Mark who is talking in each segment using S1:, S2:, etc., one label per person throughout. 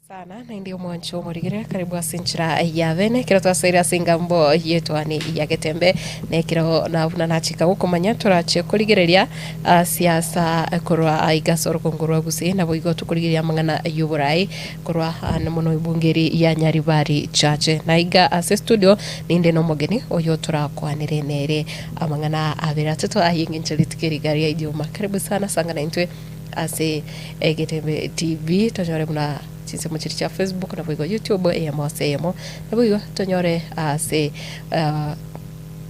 S1: Sana naende omwancho omorigere karibu ase enchera ya bene ekero twasoire ase engambo y'etwani ya getembe na ekero na buna nachika gokomanya torache korigereria ah, siasa korwa aiga ase orogongo rwa Gusii naboigo tokorigereria amang'ana y'oborai korwa ah, mono ebunge eri ya Nyaribari Church na aiga ase studio ninde nomogeni oyo torakwanere nere amang'ana abere atato aye eng'encho rituko eri iga ria Ijumaa. Karibu sana sanga naintwe Ase Egetembe TV tonyore buna chinsemo chiria chia Facebook naboigo YouTube eyemo ase eyemo, naboigo tonyore ase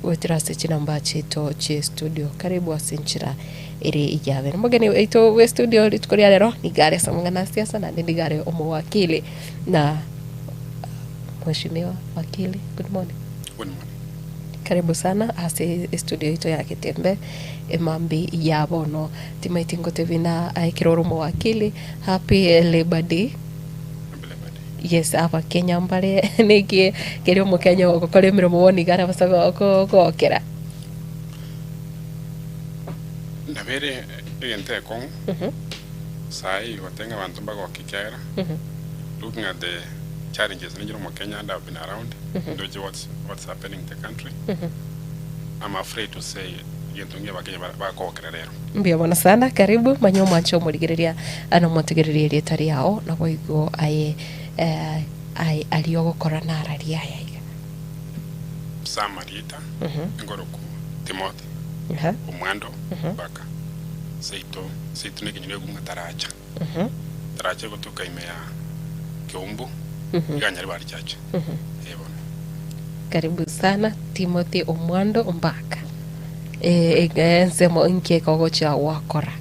S1: goetera ase chinamba chiaito chie studio. Karibu ase enchera ere yabere. Omogeni oito bwe studio rituko ria rero nigo are ase amang'ana a siasa naende nigo are omowakili na Mheshimiwa Wakili, good morning.
S2: Good morning.
S1: Karibu sana ase estudio yaito ya Getembe emambi ya bono. Timaeti ngotebie na ekero ore omowakili happy Labour Day.
S2: Happy Labour Day.
S1: Yes, abakenya mbare niki keri omokenya ogokora emeremo bono iga arabasa gokera.
S2: Nabo ere egento ekong'u saii goteba ng'a abanto mbagoke ekiagera looking at the challenges ninche omokenya and I've been around ndoche what's, what's happening in the country I'm afraid to say egento ngiya abakenya bakogokera rero.
S1: Mbuya mono sana, karibu manya omwanche omorigereria na omotegereria erieta riao naboigo aye eh, aye aria ogokora nararia aya iga.
S2: Sam Marieta, engoroku Timothy, omwando Baka, seito seito nekenyoro egung'a Taracha. Taracha egotoka ime ya Keumbu, iga Nyaribari Church. Ee bono.
S1: Karibu sana Timothy Omwando Mbaka. Eh, eh, ensemo inki ekogochia gwakora?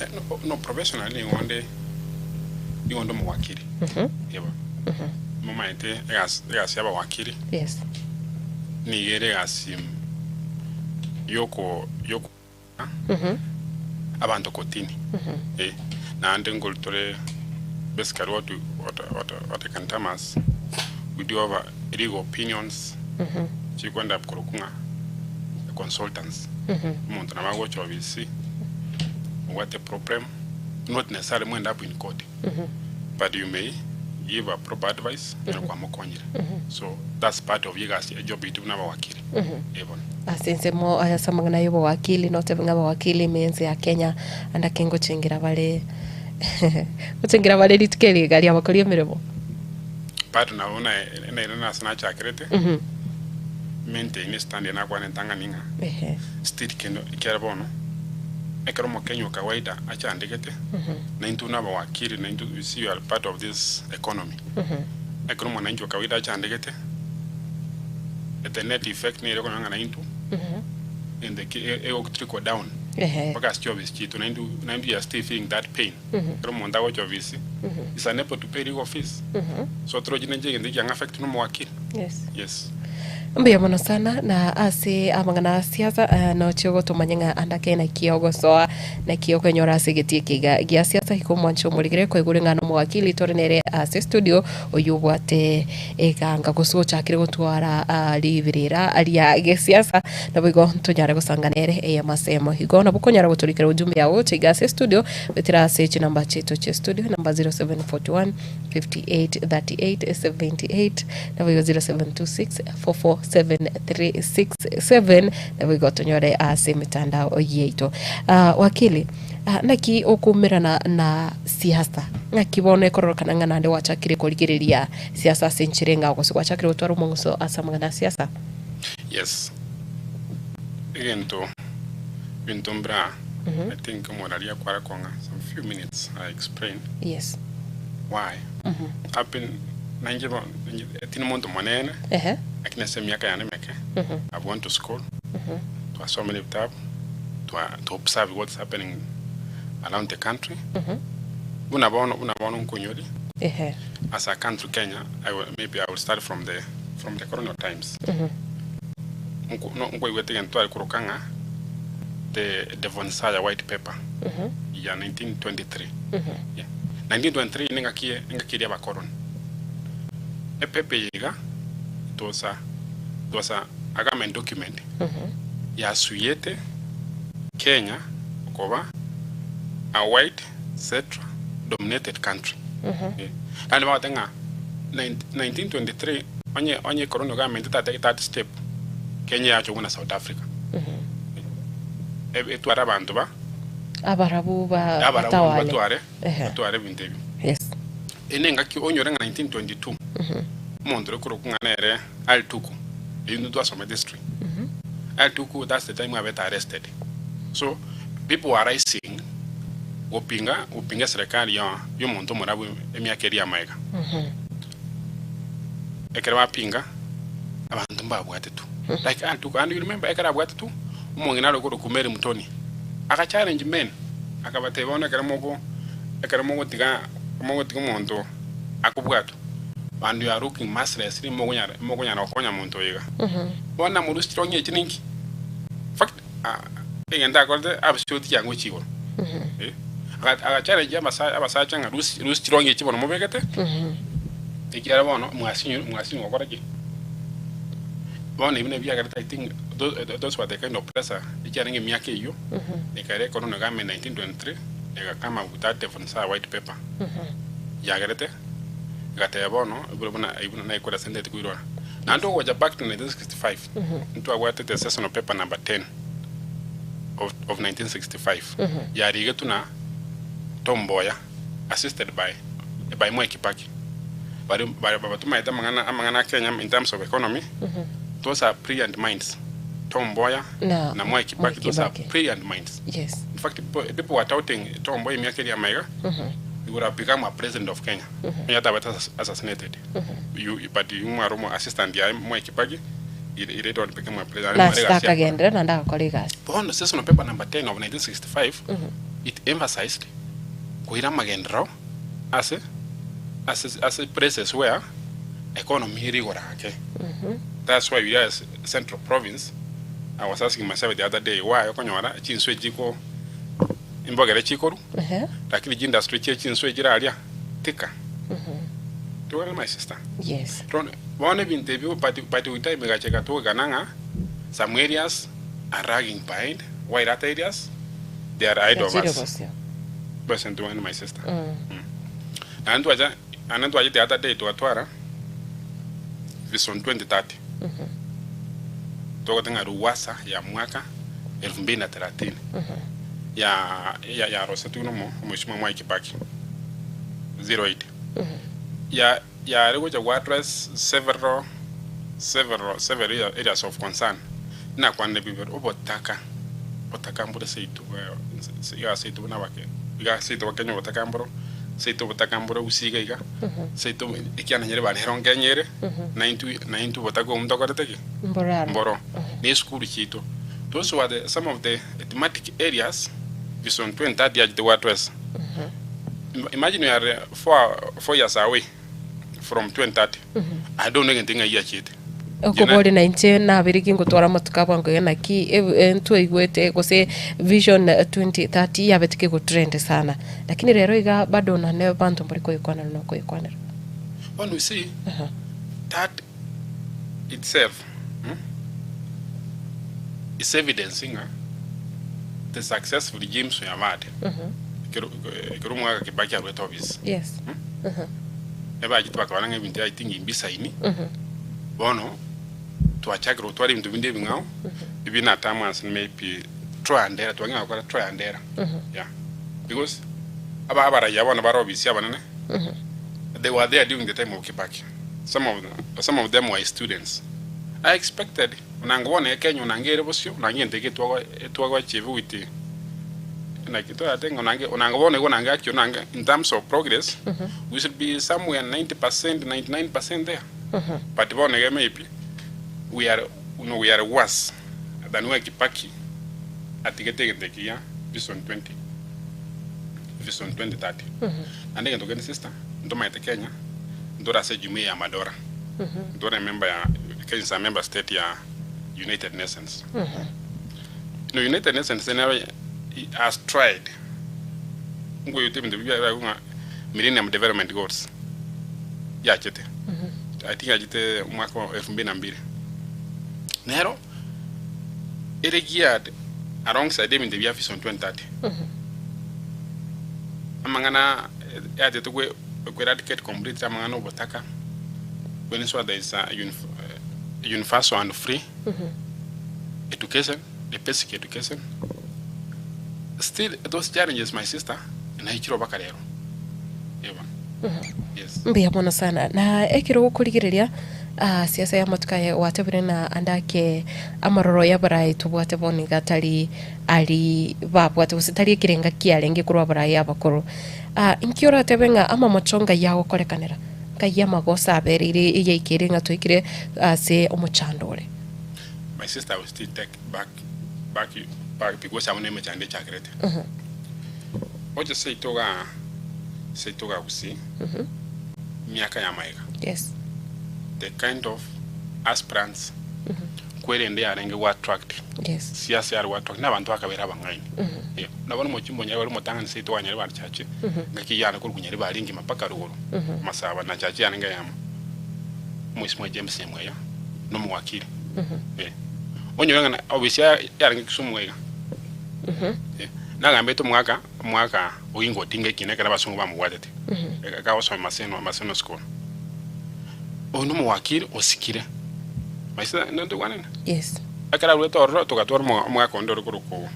S2: Eh, no, no professionally nigo nde nigo nde omowakili. Ee bono. Momaete egasi egasi y'abawakili
S1: Yes.
S2: nigo ere egasi yoko yoko abanto kotini. Eh, naende nkori tore basically what we, what, what, what I can term as we do have legal opinions chikwenda up korokwa ng'a consultants. Omonto nabo agocha obisi obwate problem not necessarily mwende up in court but you may give a proper advice nere kwamokonyire. So that's part of egasi ejob yaito buna abawakili. Eh bono.
S1: Ase ensemo ase amang'ana y'obowakili notebe ng'a abawakili ime y'ense ya Kenya ande ake ngochengera bare ngochengera bare rituko eri iga riabakori emeremo.
S2: Bado nabo nere nase nachakerete maintain estand eye nakwana entang'ani ng'a
S1: Ehe.
S2: still kendo ekiagera bono ekero omokenya o kawaida achandegete naintwe buna abawakili naintwe you see we are part of this economy. Ekero omwananchi o kawaida achandegete the net effect nere okonyora ng'a naintwe ende ki ego trickle down
S1: Ehe.
S2: mpaka ase chiofisi chiaito naintwe naintwe we are still feeling that pain. Ekero omonto agocha ofisi is unable to pay legal fees so torochi nenche egento ekiang'a affect na omowakili.
S1: Yes.
S2: Yes.
S1: Mbuya mono sana na ase amang'ana a siasa eh, nochie gotomanya ng'a ande ake naki ogosoa naki okwenyora ase egetii eke iga gia siasa igo omwanche omorigere kwaigure ng'a nomowakili tore nere ase studio oyio obwate eganga gose ochakire gotwara ah, riberera ria gesiasa naboigo ntonyare gosanga nere eyemo ase eyemo igo nabo okonyara gotorikera ujumbe yao gocha iga ase studio goetera ase chinamba chiaito chia studio namba 0741 58 38 78 naboigo 0726 447 367 naboigo tonyore ase emetandao yaito. Ah, wakili ah, naki okoumerana na siasa ng'aki bono ekororokana ng'a naende gwachakire korigereria siasa ase enchera eng'ao gose gwachakire gotwara omong'uso ase amang'ana a siasa?
S2: Yes, egento ebinto mbira I think omoraria akware kong'a some few minutes I explain
S1: Yes.
S2: why I've been nainche bo tindi monto monene
S1: Ehe.
S2: lakini ase emiaka yane emeke I've gone to school twasomire ebitabu twa to observe what's happening around the country buna bono buna bono nkonyoria
S1: Ehe.
S2: as a country Kenya I will, maybe I will start from the from the colonial times Nko- no- nkoigwete egento tware koroka ng'a the Devonshire White Paper ya 1923 Yeah. 1923 nengaki engaki eria abakoroni epepa eye iga it was a, it was a, a government document yasuyete Kenya okoba a white settler dominated country. Eh. Naende bagoteba ng'a 1923 onye onye colonial government etatake that step, Kenya yacha buna South Africa. Eh, etware abanto ba
S1: Abarabu ba
S2: abarabu
S1: batawale.
S2: batware
S1: Ehe.
S2: batware ebinto ebio.
S1: Yes.
S2: Ere engaki onyore ng'a 1922 omonto ore korokwa ng'a nere Ali Tuku, eyio intwe twasomete history. Ali Tuku that's the time abete arrested. So people were rising gopinga gopinga eserekari ya yomonto omorabu emiaka eria amaega. Ekero bapinga abanto mbabwatetwe like Ali Tuku and you remember ekero abwatetwe omong'ina are okorokwa Mary Mutoni aka challenge men akabatebia bono ekero moko ekero mogotiga mogotiga omonto akobwatwa and you are looking mercilessly mokonyara mokonyara gokonya monto oyo iga. Bono namorusia chirong'i echi ninki? In fact egento akorete abisioti chiango echi igoro. Eh, aga challenge abasacha ng'a rusia rusia chirong'i echi bono mobegete, ekiagera bono mwasinywe mwasinywe gokora ki? Bono ebi nabio biagerete I think those were the kind of pressure echiarenge emiaka eyio, ekero ekorona iga ime 1923, egakama with that Devonshire white paper, yagerete egateba bono buna buna eyio buna naikore ase ntagete koirora. Naende ogocha back to 1965, ntwabwate the sessional paper number 10 of, of 1965, yarigetwe na Tom Mboya assisted by, by Mwai Kibaki. Baria baria batomaete amang'ana amang'ana a Kenya in terms of economy, those are brilliant minds. Tom Mboya
S1: Na
S2: na Mwai
S1: Mwai
S2: Kibaki, those are
S1: Kibaki.
S2: brilliant minds.
S1: Yes.
S2: In fact, people, people were touting Tom Mboya emiaka eria amaiga, he would have become a president of Kenya. Onye atabete assassinated. You, but you mwaro mo assistant yaye Mwai Kibaki, he, he later on became a president.
S1: Na sitakagenderera naende agakora egasi.
S2: Bono sessional paper number 10 of 1965, it emphasized koira amagenderero ase ase ase places where economy ere igoro ake. That's why you realize Central Province, I was asking myself the other day why okonyora chinswe chiko imbogere chikoru
S1: Ehe.
S2: lakini chindustry chie chinswe chire aria tika. Togere my sister.
S1: Yes.
S2: Bono ebinto ebio but but with time egacha egatogekana ng'a some areas are lagging behind while other areas they are ahead of
S1: Gachire
S2: us.
S1: bosio.
S2: Listen to my sister. Naende twacha naende twachete the other day twatwara Vision 2030. Togoteba ng'a ruwasa ya mwaka elfu mbili na thelathini ya ya yarosetwe na omo omweshimiwa Mwai Kibaki 08 ya yare gocha go address several several several areas of concern nakwanire bibere obotaka obotaka mbore seito iga seito buna abake iga seito bakenya obotaka mboro seito obotaka mboro gusii iga iga seito ekiana nyere banero nkenyere na intwe na intwe obotaka obo ntokorete ki?
S1: Mboraro.
S2: Mboro na esukuru chiaito those were the some of the thematic areas vision 2030 yachete go address. Imagine we are 4 years away from 2030. I don't know egento ng'ai giachete.
S1: Okobori na inche nabere gingotwara amatuko abwango iga naki ntwaigwete gose vision 2030 yabete kegotrend sana lakini rero iga bado nane banto mbari koyekwanera na okoyekwanera.
S2: Bono you see, that itself is evidence ng'a the successful regimes we have had ekero ekero omwaka Kibaki arwete office ebachete bakabana ng'a ebinto I think mbisaini bono twachakire gotwara ebinto binde ebing'ao ebi natamwa ase maybe trial and error twang'ea gokora trial and error, yeah, because aba abaraiya bono bare office abanene, they were there during the time of Kibaki. Some of them were students. I expected onango bono Kenya onange ere bosio onange egento eke etwago etwago achieve with like toyate ng'a onange onango bono igo onange actually onange in terms of progress we should be somewhere 90% 99% there, but bono iga maybe we are no, we are worse than where Kibaki atigete egento eke gia vision 20 vision 2030. Naende egento kende, sister, ntomaete Kenya ntore ase jumuiya ya madola, ntore member ya Kenya is a member state ya United Nations. No, United Nations nero has tried ngoyota ebinto bia ng'a Millennium Development Goals yachete, I think yachete omwaka wa 2002, nero ere geared alongside ebinto bia vision 2030 amang'ana yatete kwe. Oko eradicate completely amang'ana obotaka, we ensure there is a universal and free education, a basic education. Still those challenges my sister naichire mpaka rero. Eeh bono. Yes.
S1: Mbuya mono sana. Na ekero gokorigereria ah, siasa y'amatuko aya gwatebire na ande ake amaroro y'abarai tobwate bono iga tari ari babwate gose tari ekerenga kiarenge korwa abarai abakoro. Ah, inki oratebe ng'a amamocho ngai agokorekanera? Ngai amagoso abereire eyaikeire ng'a twaikire ase omochando ore?
S2: My sister I will still take back back back because amo nemechando echakerete. Oche seito igaa seito igaa Gusii miaka ya magega
S1: Yes.
S2: the kind of aspirants kwerende yarenge go attract
S1: Yes.
S2: siasa yare go attract na abanto bakabera abang'aini. Eh, nabo nomochie mbonyare bare omotang'ani seito wanyare bare chache ngaki yane korwa Nyaribari engima mpaka rogoro masaba na chache yane ngeyamo Mheshimiwa James Nyamweya nomowakili. Eh, onyore ng'a na obisi yaye yarenge Kisumu iga. Eh, nagambete omwaka omwaka Oginga Odinga ekina ekero abasongo bamobwatete akagosoma Maseno Maseno school. Oyo nomowakili osikire. Maisha ntoigwanane?
S1: Yes.
S2: Ekero arwete ororo togatwara omo omwaka onde ore korokwa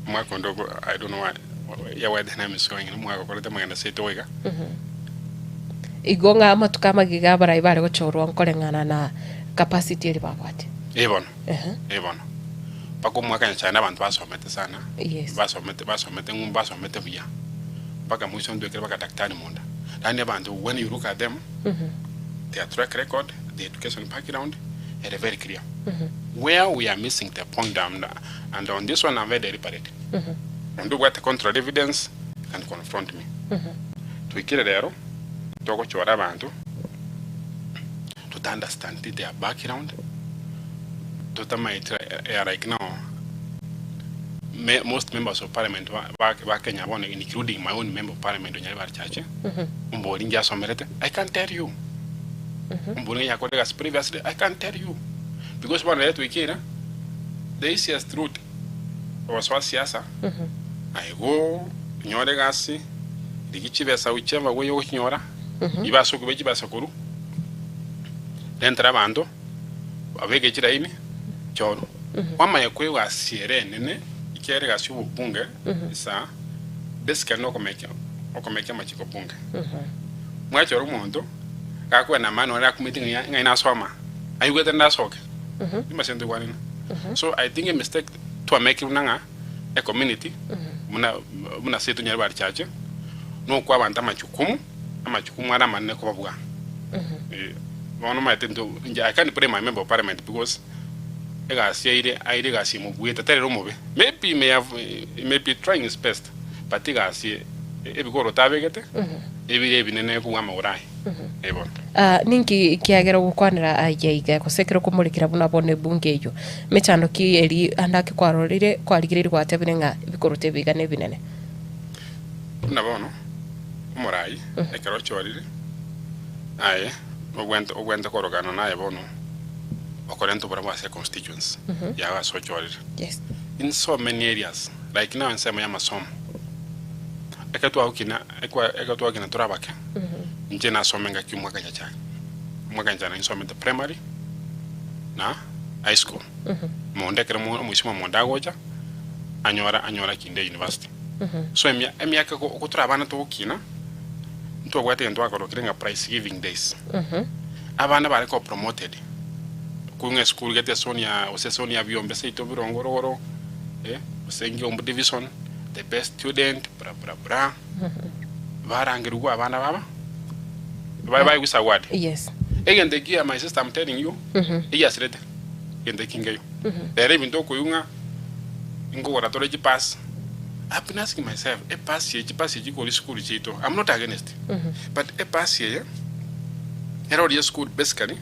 S2: omwaka onde oko I don't know why yeah where the name is going omwaka okorete amagena seito goika.
S1: Igo ng'a amatuko amagega abarai bare gochorwa nkoreng'ana na capacity eria babwate.
S2: Eh bono,
S1: Ehe.
S2: eh bono. Mpaka omwaka Nyasaye na abanto basomete sana,
S1: Yes.
S2: basomete basomete ng'u basomete buya, mpaka mwisho ntwekire mpaka daktari munda. Yaani abanto when you look at them, their track record, their education background, ere very clear. Where we are missing the point and, and on this one I'm very deliberate. Onde obwate contrary evidence can confront me. Twaikire rero, togochora abanto, tota understand their background, totamaeti eh, like now, me, most members of parliament ba, ba, ba Kenya bono including my own member of parliament Onyari Barchache, ombori inche asomerete, I can't tell you. Ombori ng'a yakorire egasi previously, I can't tell you. Because bono rero twaikire, the easiest route ogosoa siasa, aye go onyore egasi, rigia chibesa whichever way ogochinyora, ibe ase okobeka chibesa korwa, rentera abanto, babeke chilaini, chorwa. Kwamanya koigwa ase ere enene, ekiagera egasi y'obobunge is a basically nokomekia okomekia amachiko bunge. Mwachora omonto, gakwena amani nonye akumeti ng'a ng'ai nasoma, aigwete ndasoke, nimase ntoigwanene. So I think emistake twamekire buna ng'a ecommunity buna buna ase tonyare bare chache, nokoa abanto amachukumu, amachukumu are amanene kobabua. Bono omanyete intwe inche I can't blame my member of parliament because egasi aire aire egasi emobuete tari ere omobe, maybe he may have he may be trying his best but egasi ebikoroto abegete ebire ebinene kobua amagoro aye, eh bono.
S1: Ah, ninki kiagera ogokwanera aya iga, gose ekero okomorekera buna bono ebunge eyio? Mechando ki eri ande ake kwarorire, kwarigereiri gwatebire ng'a ebikoroto ebi iga nebinene?
S2: Buna bono omorai ekero ochorire aye obwente obwente korogana naye bono okorenta oborabu ase econstituency yago ase ochorire.
S1: Yes.
S2: In so many areas like now ensemo ya amasomo, ekero twagokina ekwa ekero twagokina tore abake, inche nasoma engaki omwaka nyachae, omwaka nyachae nansomete primary na high school. Omonto ekero omo omoisia omonto agocha, anyora anyora kinde university. So emia emiaka ego oko tore abana togokina, ntwabwate egento twakorokire ng'a prize giving days. Abana bare ko promoted, korwa ng'a esukuru gete esoni ya gose esoni ya biombe seito birongo rogoro, gose ngiombu division, the best student, bra bra bra, barangerigwa abana baba, ba baegwa esawadi.
S1: Yes.
S2: Egento ekiya my sister I'm telling you, egiasirete, egento eki nkeiyo. Rero ebinto okoigwa ng'a nkogora tore chipasi, I've been asking myself, epasi eye chipasi echi chikore esukuru chiaito, I'm not against, but epasi eye, ere oria esukuru basically,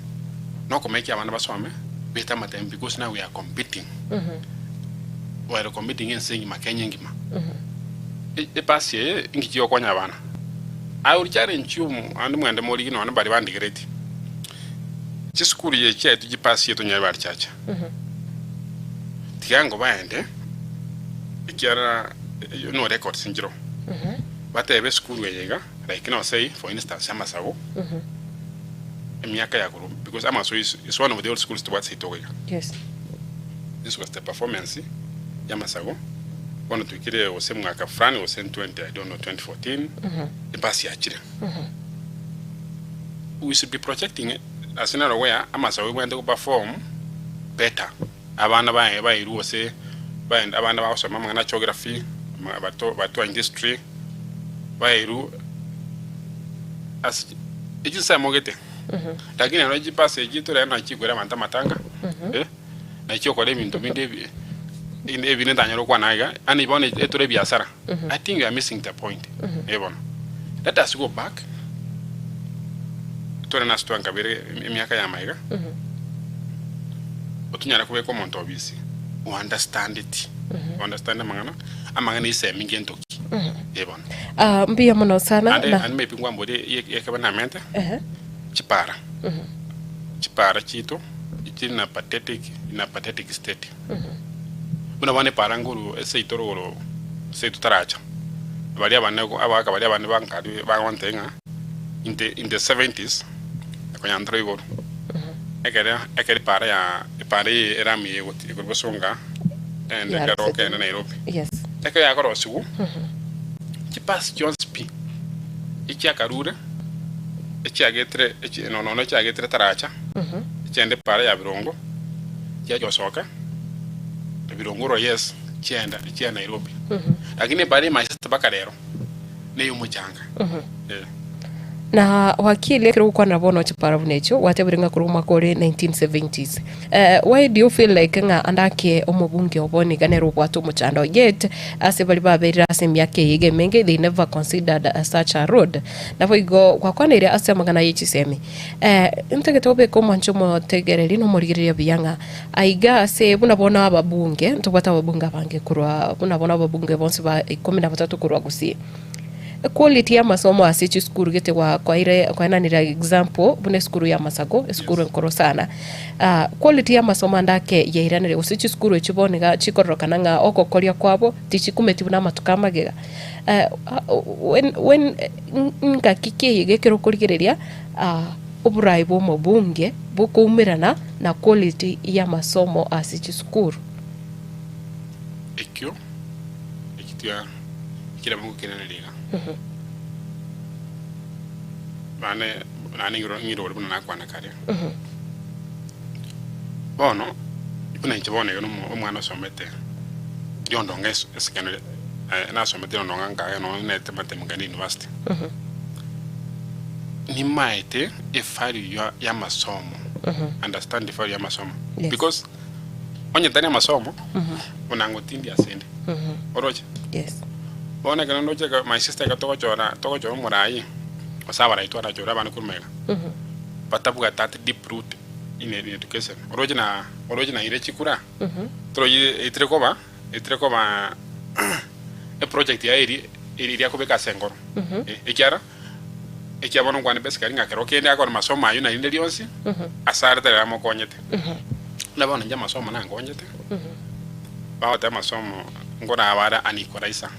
S2: nokomekia abana basome, bete amatemo because now we are competing, we are competing ense engima, Kenya engima. Epasi eye, inki chigokonya abana? I will challenge you ande mwende morigi nonye baria bandigeretie, chisukuru echi chiaito chipasi chiaito nyare bare chacha, tiga ngobaende, ekiagera no records nchiroo. Batebe esukuru eye iga, like now say for instance Amasago, emiaka ya korwa because Amasago is, is one of the old schools tobwate seito iga.
S1: Yes.
S2: This was the performance ya Amasago, bono twaikire gose mwaka fulani gose 20 I don't know 2014, ebasi yachire. We should be projecting ase naro where Amasago ebwenerete go perform better. Abana baye bairwe gose baende abana bagosoma amang'ana a geography, bato batwa industry, bairwe ase echinsemo gete. Lakini ero chibasi echi tore nachi chikwera abanto amatanga, eh, nachi chiokora ebinto binde ebi ebinde ntanyare gokwana iga, yaani bono etore ebiasara. I think we are missing the point, eh bono. Let us go back, tore nase twankabere emiaka ya amaiga, otonyare kobeka omonto obisi o understand it, o understand amang'ana, amang'ana esemi ngento ki, eh bono.
S1: Ah, mbuya mono sana
S2: Naende
S1: na
S2: naende maybe ngwamborie ye- ekebe namente,
S1: Ehe.
S2: chipara, chipara chiaito chiri na pathetic, in a pathetic state. Buna bono epara ngoru ase seito rogoro seito taracha, baria abane abagaka baria abane bankari bagontebia ng'a in the in the seventies konya ntoro igoro, ekere ekere epara ya epara eye erami eye egoti ekorwa Bosonga ende
S1: Yeah,
S2: ekero okende Nairobi.
S1: Yes.
S2: Ekero yakorosiwu, chibasi chionsi pi, echiakarure, echiagetire echi nono echiagetire taracha, echiaenda epara ya Birongo, chiacha gosoka, Birongo ororo yes, chiaenda chia Nairobi. Lakini epara ya my sister mpaka rero, neye omochanga, eh.
S1: Na wakili ekero ogokwanera bono chipara buna echio, gwatebire ng'a korwa omwaka ore 1970s. Eh, why do you feel like ng'a ande ake omobunge obo niga nere obwate omochando yet ase baria baberire ase emiaka eye iga emenge they never considered such a road. Naboigo gwakwaneire ase amang'ana ye chisemi. Eh, ntagete obeke omwancho omotegereri na omorigereria buya ng'a aiga ase buna bono ababunge, ntobwate ababunge abange korwa buna bono ababunge bonsi ba ikomi na batato korwa Gusii. Equality y'amasomo ase chisukuru gete gwa kwaire kwaenanire example buna esukuru ya Masago, esukuru
S2: Yes.
S1: enkoro sana. Ah, quality y'amasomo ande ake yairanire gose chisukuru echio bono iga chikororokana ng'a ogokoria kwabo tichikumeti buna amatuko amagega. Eh, when when ngaki ki eye iga ekero okorigereria oborai bwa omobunge bokoumerana na quality y'amasomo ase chisukuru.
S2: Ekio ekio tiga ekero ngokeneneria iga. Naende naende ng'iro ng'irore buna nakwana kare. Bono, buna inche bono iga nomo omwana osomete riondonga es- esekondary nasomete riondonga nkaga nonye naete amatemo nkaenda university. Nimaete evalue ya y'amasomo, understand the value y'amasomo.
S1: Yes.
S2: Because onye tari amasomo, buna ngotindia asende. Oroche?
S1: Yes.
S2: Bono ekero ndoche eke my sister ekero togochora togochora omorai, gose abarai twarachore abana korwa magega, batabwate that deep root in in education. Oroche na oroche naire chikura, torochi etire koba etire koba eproject yaye eria eria akobeka ase enkoro. Ekiara ekia bono nkwane basically ng'a kero kende akore masomo aywo narinde rionsi, asare tari amokonyete. Buna bono inche amasomo nankonyete, bagoteba amasomo nkoraba are an equalizer.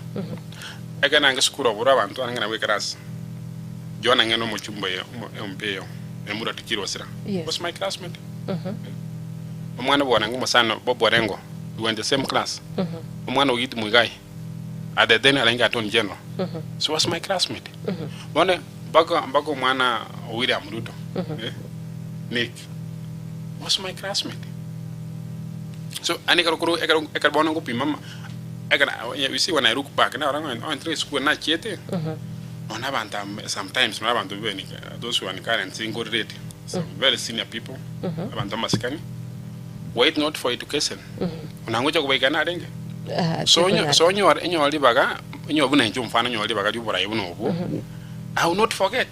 S2: Ekero nange esukuru abwo abanto barenge nabwo eclass, John ang'e na omochumba oye omo ompeyo, Emura Tikiri Osira,
S1: Yes.
S2: was my classmate. Omwana bwanange omosani Bob Orengo, we were in the same class. Omwana o Giti Muigai, at the then arenge Attorney General, she was my classmate. Bono mpaka mpaka omwana o William Ruto, eh, Nick, was my classmate. So yaani ekero korwa ekero ekero bono ngopima ama ekero you see when I look back narora ng'a onye tari esukuru nachiete, nonya abanto aba sometimes nonya abanto be those who are in current nkorerete, some very senior people, abanto amasikani, were it not for education, buna ngocha kobaika narenge.
S1: Ah,
S2: So onyo
S1: tikonyara.
S2: so onyore onyore ribaga, onye buna inche omfano onyore ribaga ria oborai buna obwo, I will not forget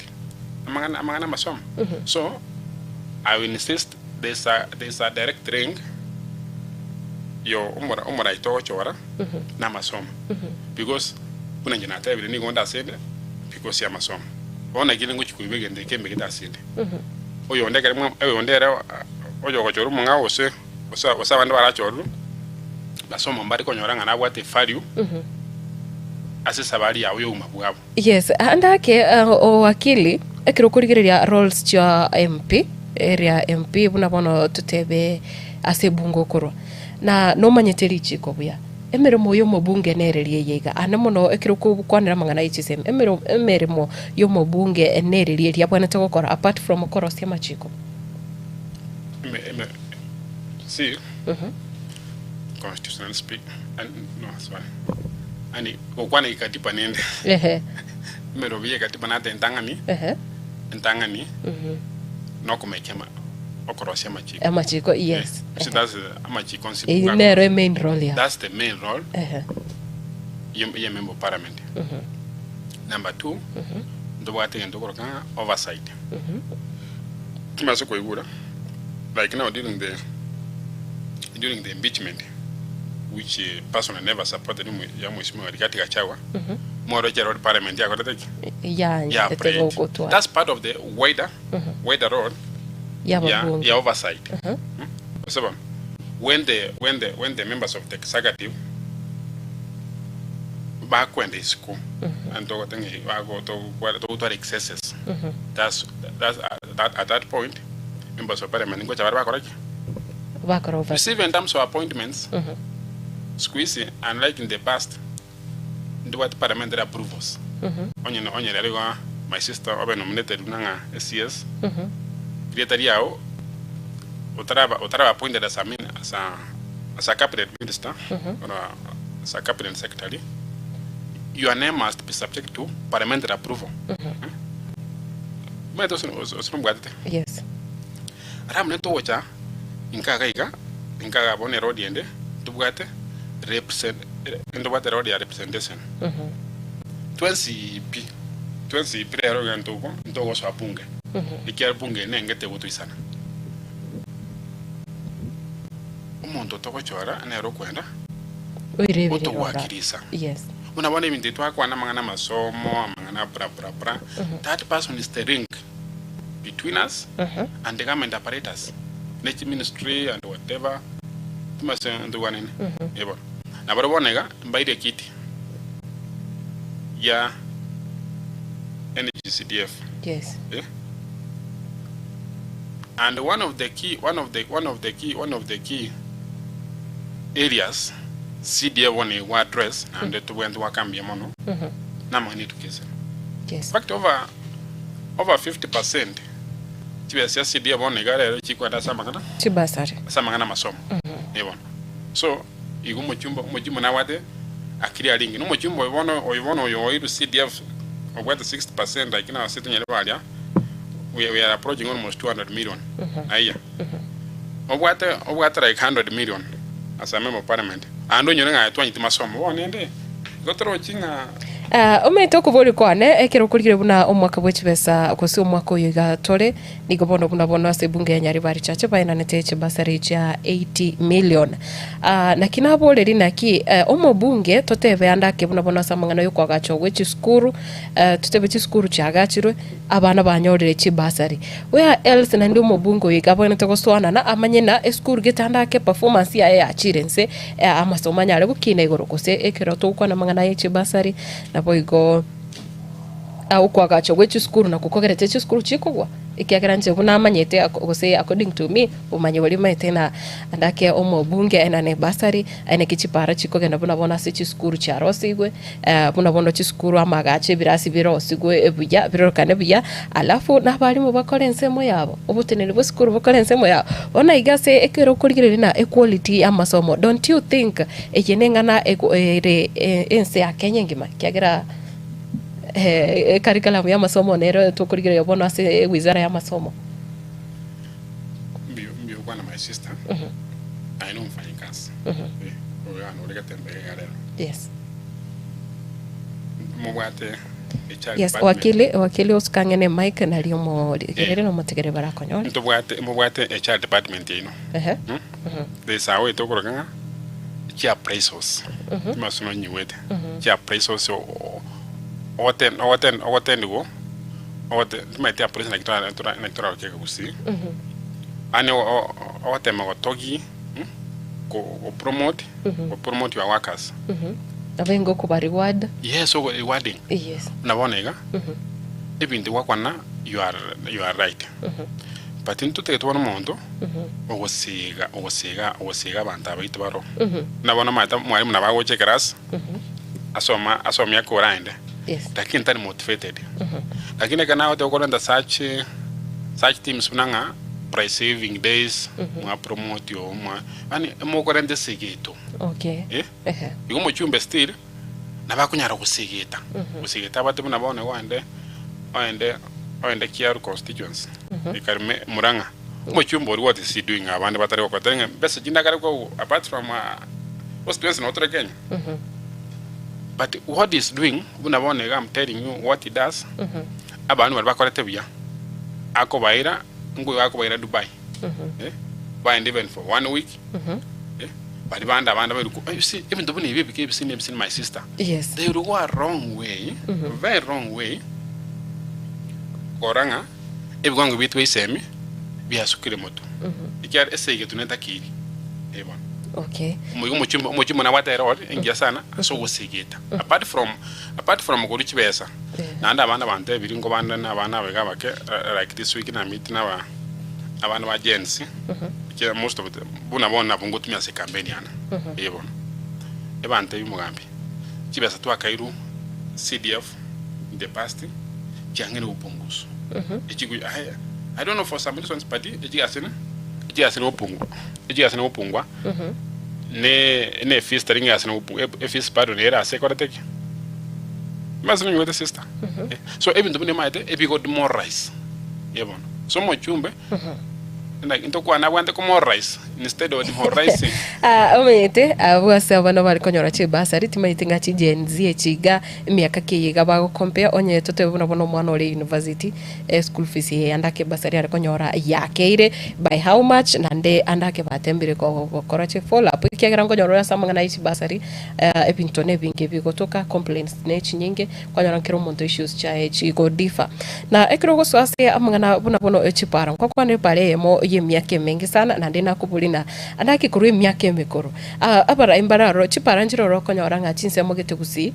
S2: amang'ana amang'ana amasomo. So, I will insist there's a there's a direct link yo omora omorai togochora na amasomo because buna inche natebire nigo onde asende because ya amasomo. Bono naki ngochia koiba egento eke mbegete asende. Oyonde ekero mwa oyonde ere oyogochora omong'ao gose gose gose abande barachorwe, basomo mbare konyora ng'a nabwate evalue. Ase esabari yao y'obogima bwabo.
S1: Yes, ande ake owakili, ekero okorigereria roles chia MP, eria MP buna bono totebe ase ebunge okorwa, na nomanyete richiko buya, emeremo ya omobunge nereria eye iga, ande mono ekero okokwanera amang'ana ye chisemi, emero emeremo ya omobunge nereria eria abwenerete gokora apart from okorosia amachiko.
S2: Eme eme see constitutional speak and no sorry yani gokwana gikatiba nende
S1: Ehe.
S2: emerobi ye katiba nate entang'ani
S1: Ehe.
S2: entang'ani nokomeka ama okorosia amachiko
S1: Amachiko, yes.
S2: Eh, so that's the amachiko onsi
S1: Eyio
S2: buga
S1: nero emain role yabo.
S2: that's the main role
S1: Ehe.
S2: ye ye member of parliament number two ntobwate egento okoroka ng'a oversight Timanyete koigura like now during the during the impeachment which personally never supported ya mheshimiwa Rigathi Gachagua mworoche road parliament yakorete ki ya
S1: Yanchete
S2: operate
S1: gogotwara
S2: that's part of the wider wider role ya
S1: y'ababunge.
S2: ya oversight Ase bono when the when the when the members of the executive bakwenda isiko and togoteba ng'a bago togokora togotwara excesses that's that's that at that point members of parliament ngocha bare bakora ki?
S1: Bakora
S2: You
S1: oversight.
S2: see even in terms of appointments siku hizi unlike in the past ntobwate parliamentary approvals onye onye rero igo my sister obe nominated buna ng'a CS rieta riao otaraba otaraba appointed as a min as a as a cabinet minister or a, as a cabinet secretary your name must be subject to parliamentary approval. Omanyete ase ase nombwatete?
S1: Yes.
S2: Ara buna togocha inka iga iga, inka iga bono erodi ende, ntobwate represent ntobwate erodi ya representation. Twensi pi, twensi pi rero iga ntogo ntogosoa bunge, ekiagera bunge eye nenge tegotoisana. Omonto togochora nere okwenda
S1: Oireberera ora.
S2: otogwakirisa.
S1: Yes.
S2: Buna bono ebinto ebi twakwana amang'ana amasomo, amang'ana bra bra bra, that person is the link between us and the government apparatus, ne chiministry and whatever, timase ntoigwanene? Eh bono. Nabarobwo bono iga, mbaire ekiti ya NGCDF.
S1: Yes.
S2: Eh? And one of the key, one of the, one of the key, one of the key areas CDF bono igwa address naende tobwenerete goaka mbuya mono namang'ana education.
S1: Yes.
S2: In fact over over 50% chibesa chia CDF bono iga rero chikwenda ase amang'ana
S1: Chibasari.
S2: ase amang'ana amasomo. Eh bono. So igo omochumba omochumba nabwate akiri aringe. Na omochumba oyo bono oyo bono oyo oirwe CDF obwate 60% lakini ase tonyare baria we we are approaching almost 200 million aiya. Obwate obwate like 100 million as a member of parliament ande onyore ng'a aye twanyete masomo bono ende igo torochi ng'a
S1: Ah, omanyete okoboria kwane ekero okorigire buna omwaka bwe chibesa gose omwaka oyo iga tore nigo bono buna bono ase ebunge ya Nyaribari Chache baenanete chibasari chia 80 million. Ah, naki naboreri naki eh, omobunge totebe ande ake buna bono ase amang'ana yokoagachwa gwe chisukuru eh, totebe chisukuru chiagachirwe abana banyorire chibasari where else naende omobunge oyo iga abwenerete gosoanana amanye na esukuru gete ande ake performance yaye yachire nse eh, amasomo anyare gokina igoro gose ekero togokwana amang'ana ye chibasari naboigo okoagachwa gwe chisukuru nakwo kogerete chisukuru chikogwa, ekiagera inche buna amanyete gose according to me, obomanyi boria maete na ndake omobunge aenane ebasari, aeneke chipara chikogenda buna bono ase chisukuru chiarosigwe, buna bono chisukuru amagacho ebirasi birosigwe buya, birorokane buya, alafu na abalimu bakore ensemo yabo, oboteneneri bwa esukuru bokore ensemo yabo. Bono iga ase ekero okorigereria na equality ya amasomo, don't you think eye neng'ana ego ere ense ya Kenya engima ekiagera. Ecurriculum y'amasomo nero tokorigereria bono ase ewizara y'amasomo.
S2: Mbuya mbuya okwana my sister aye nomofanyikazi eh, oyo ano ore getembe iga rero
S1: Yes.
S2: mobwate HR
S1: Yes,
S2: department.
S1: wakili wakili osuka ang'e ne mic nari omorigereria na omotegereri barakonyore.
S2: Ntobwate mobwate HR department yaino
S1: Ehe.
S2: mm? There is a way tokoroka ng'a chi appraisals chimaso nonyigwete chi appraisals ogoten ogoten ogotenigwa ogote timaeti appraisal naki tora tora naki toraroke ekegusii yaani ogotema gotogi ko gopromote gopromote your workers.
S1: Abenge okoba reward.
S2: Yes, ogo rewarding.
S1: Yes.
S2: Buna bono iga, ebinto gwakwana you are, you are right. But ntotagete bono omonto ogosiga, ogosiga, ogosiga abanto abaito baroo. Buna bono omanyete mwalimu nabo agocha ekerasi, asoma asomia akore aende,
S1: Yes.
S2: lakini tari motivated. Lakini ekero nagoteba okorenta such such teams buna ng'a price saving days, mwa promote oo mwa yaani mokorenta esegeto.
S1: Okay.
S2: Eh?
S1: Ehe.
S2: Igo omochumbe still nabo akonyara gosegeta, gosegeta abate buna bono igo oende oende oende Kiaru constituency, ekareme Murang'a, omochumbe oria what is he doing abande batari gokora tari ng'a mbesa chinde akare kogwa apart from constituency nabo tore Kenya. But what he is doing buna bono iga I'm telling you what he does, abandu baria bakorete buya, akobaira nkoigo akobaira Dubai, eh, baende even for one week, eh, baria bande abande bairwe ko you see ebinto buna ebi ebike ebisini ebisini my sister,
S1: Yes.
S2: they will go a wrong way, very wrong way, korora ng'a ebiwango biaito bia isemi biasukire motwe, ekiagera esegi netakeiri, eh bono.
S1: Okay.
S2: Omoigo omochie omochie omonene abwate erori engiya sana ase ogosegeta apart from apart from korwa chibesa
S1: Yeah.
S2: naende abana abanto ebiri nkobande na abana abaiga abake like this week na meet na aba abana ba Gen Z ekiagera most of them buna bono nabwo ngotumia ase ecampaign yane eye bono. Ebantebie omogambi chibesa twakairwe CDF in the past chiang'ina gopunguswa echigo I I don't know for some reasons but echigasene echigasene gopungwa echigasene gopungwa ne ne efees tari ng'a egasene gopungwa efees bado nere ase ekorete ki? Mase nonyorete sister eh, so ebinto buna omanyete ebigo demoralize eh bono. So omochumbe like ntokwana abwate ko moralize instead of demoralizing.
S1: Ah, omanyete abwo ase abana bare konyora chibasari timanyete ng'a chi Gen Z echi iga emiaka ki eye iga bago compare onye totebe buna bono omwana ore university Eschool fees eye ande ake bursary are konyora yakeire by how much naende ande ake batembire gokora chi follow up ekiagera nkonyora ore ase amang'ana ye chibursary ebinto na ebinge bigotoka complaints ne chinyinge kwanyora kera omonto issues chiaye chigo differ. Na ekero ogosoa ase amang'ana buna bono echipara nkokwana epara eyemo ye emiaka emenge sana naende nakoboria ng'a ande ake korwa emiaka emekoro abarai mbare aroro chipara nchire ororo okonyora ng'a chinsemo gete gusii.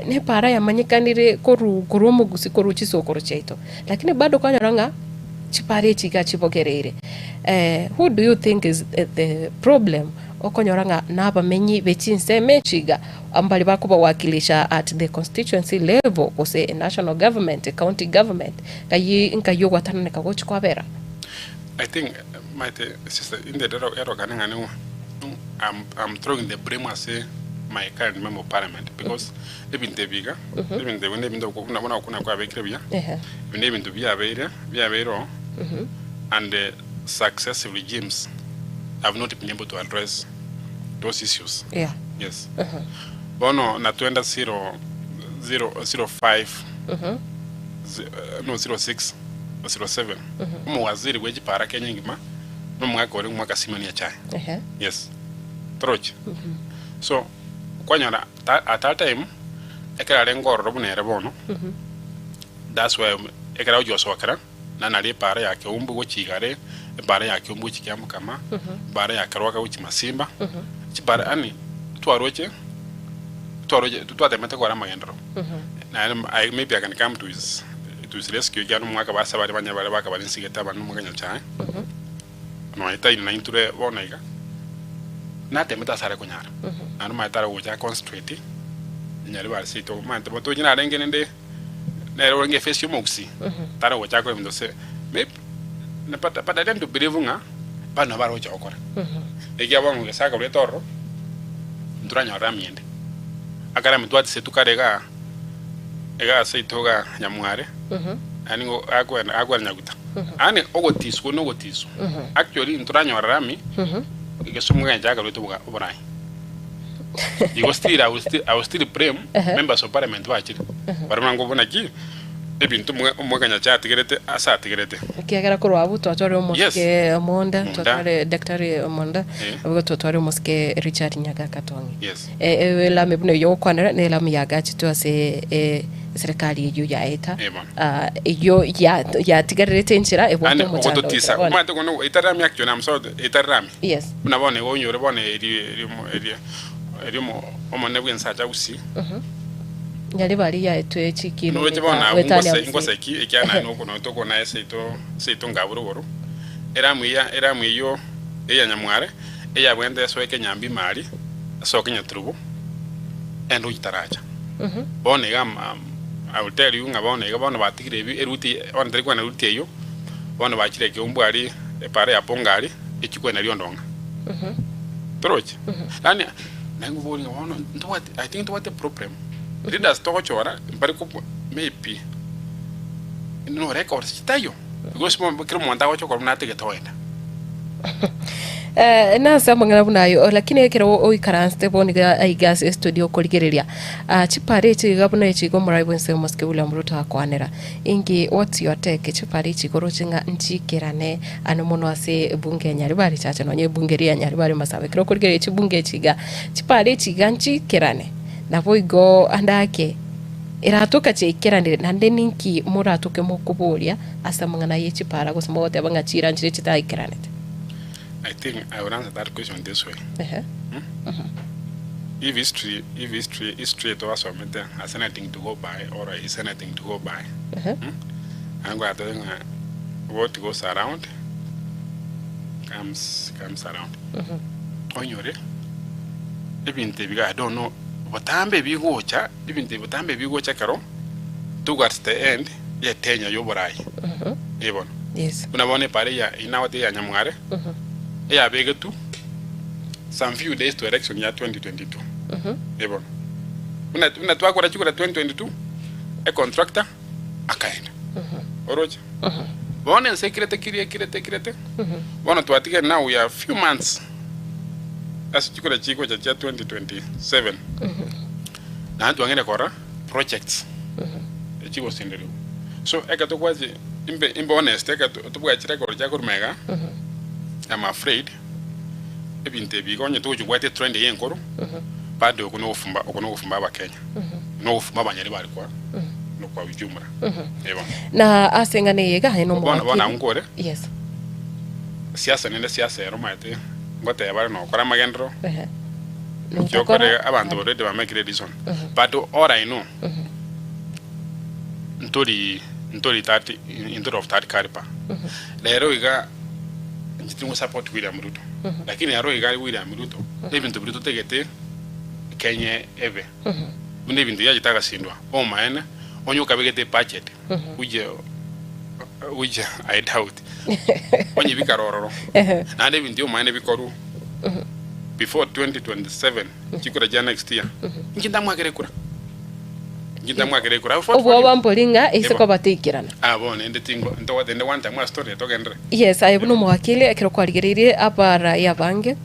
S1: Nepaara yamanyekanire korwa korwa omogusi korwa chisokoro chiaito, lakini bado kwanyora ng'a chipaara echi iga chibogereire. Who do you think is the problem? Okonyora ng'a nabamenyi be chinsemo echi iga mbari bakobawakilisha at the constituency level gose national government, county government, ng'ai nkai ogwatananeka gochi kwabera?
S2: I think maete sister inde erokane ng'a nigo I'm, I'm throwing the blame ase my current member of parliament because ebinto ebi iga ebinto ebi nebinto oko- buna buna okuna kwabekire buya
S1: Ehe.
S2: ebi nebinto biabeire biabeire oo and successive regimes have not been able to address those issues
S1: Yeah.
S2: yes bono natwenda zero zero zero five zi- no zero six zero seven omowaziri bwe chipara Kenya engima nomwaka oria omwaka Simon Nyachae
S1: Ehe.
S2: yes toroche so kwanyora ta- at that time ekero arenge ororo buna ere bono that's why ekero agochia gosokera nana aria epara ya Keumbu gochia igare epara ya Keumbu gochia Kiamokama epara ya Keroka gochia Masimba chipara yaani twaroche twaroche twatemete kora amagenderero naende I maybe I can come to his to his rescue ekiagera nomwaka base baria banyare baria bakabara ensigete abande nomwaka Nyachae. Nonya taino naintwe bono iga, natemete ase are konyara, naende omanyete are gocha aconcentrate nyare bare seito omanyete botochi narenge rende nere orenge efesi y'omogusii, tare gocha akore ebinto gose maybe but but I tend to believe ng'a bano nabo bare gocha gokora. Ekiagera bono gose akaruete ororo, ntoranyore amiende, akare amitwatisetwe kare igaa igaa seito igaa Nyamware. Yaani ng'o akwenda akwenda nyaguta. Yaani ogotiswa na ogotiswa. Actually ntoranyora rami egesomo kegencha akarwete oboga oborai. Igo still I will still I will still blame members of parliament bachire. Barabwo nang'o buna ki ebinto omwe omweka Nyasaye atigerete ase atigerete.
S1: Ekiagera korwa abwo twatware
S2: Yes.
S1: omosike Monda,
S2: Monda.
S1: twatware Daktari Monda,
S2: Eh.
S1: abwo twatware omosike Richard Nyagaka Tong'i.
S2: Yes.
S1: Eh, elami buna eyio ogokwanera na elami yagachetwe ase eh, Eserekari eyio yaeta,
S2: Eh, bono.
S1: ah, eyio ya- yatigarerete enchera ebwate
S2: Yaani
S1: omochando
S2: ogototisa
S1: ocha bono.
S2: omanyete kono etari rami actually I'm sorry etari rami
S1: Yes.
S2: buna bono igo onyore bono eri eri eri. erio omo omonene bw'ensacha Gusii.
S1: Nyaribari yaetwe chikilo
S2: Noroche bono
S1: goeta
S2: abwo
S1: goetania
S2: ngose
S1: Gusii.
S2: ngose ki ekiagera naye noko nonye tokona ase seito seito ngabu rogoro, eramu eya eramu eyio eya nyamware eyabwenerete esoe Kenyambi ime aria, esoke Nyaturubo, ende gochia Taracha. Bono iga am am I will tell you ng'a bono iga bono batigire ebi eruti bono tari kwana eruti eyio, bono bachire ekeumbu aria epara ya Bonga aria, echia kwana Riondong'a. Torochi? Yaani naingoboria ng'a bono ntobwate I think ntobwate eproblem, leaders togochora mbari kobua maybe no records chitaiyo, because bono kera omonto agocha okora buna atagete oenda.
S1: Eh, nase amang'ana buna ayo, lakini ekero oikaransete bono iga aiga ase estudio okorigereria ah, chipara echi iga buna echi iga omorai bwense omosike William Ruto akwanera, inki what's your take chipara echi ikoroche ng'a nchikerane ane mono ase ebunge ya Nyaribari Chache nonye ebunge eria ya Nyaribari Masaaba ekero okorigereria chibunge echi iga, chipara echi iga nchikerane, naboigo ande ake eratoka chiaikeranire naende ninki moratoke mokoboria ase amang'ana ye chipara gose mogoteba ng'a chiira nchiria chitaikeranete.
S2: I think I will answer that question this way.
S1: Ehe.
S2: If history, if history, history twasomete has anything to go by or is anything to go by.
S1: Ehe.
S2: Angwatebe ng'a what goes around comes comes around. Onyore ebinto ebi I don't know botambe ebigocha ebinto ebi botambe ebigocha ekero towards the end y'etenya y'oborai. Eh bono.
S1: Yes.
S2: Buna bono epara eya inagoteba eya Nyamware eyabegetwe some few days to election ya 2022. Eh bono. Buna buna twakora chikura 2022 econtractor akaenda. Oroche? Bono ense ekirete kiri ekirete ekirete bono twatigere now we are few months ase chikura chigocha chia 2027 naende twang'eire korora projects echigosenderigwa. So ekero tokwachi imbe imbe honest ekero tobwati chirecord chia korwa magega I'm afraid ebinto ebi iga onye togochi kobwatia etrend eye enkoro bado oko nogofumba oko nogofumba abakenya nogofumba abanyari bare kwa kwa ujumla eh bono.
S1: Na ase eng'ana eye iga aye
S2: Bono bono
S1: nomowakili.
S2: abwo nkore
S1: Yes.
S2: siasa nende siasa ero omanyete ngoteba are nokora amagenderero
S1: Ehe.
S2: Kiokore
S1: Notakora.
S2: abanto already bamekire reason but all I know ntori ntori that ntori of that caliber rero iga inche tingo support William Ruto lakini aro iga William Ruto ebinto biria totagete Kenya ebe buna ebinto biachete agasindwa omaene onye okabegete ebudget which which I doubt onye bikare ororo naende ebinto biomaene bikorwe before 2027 chikura chia next year inche ntamwakere ekura inche ntamwakere ekura I will vote for him.
S1: Obwoba mbori ng'a ase
S2: Ebo.
S1: kobateikerana.
S2: Ah bono ende tingo ntogoteba ende one time ase tore togenderere.
S1: Yes, aye buna omowakili ekero kwarigereirie abarai abange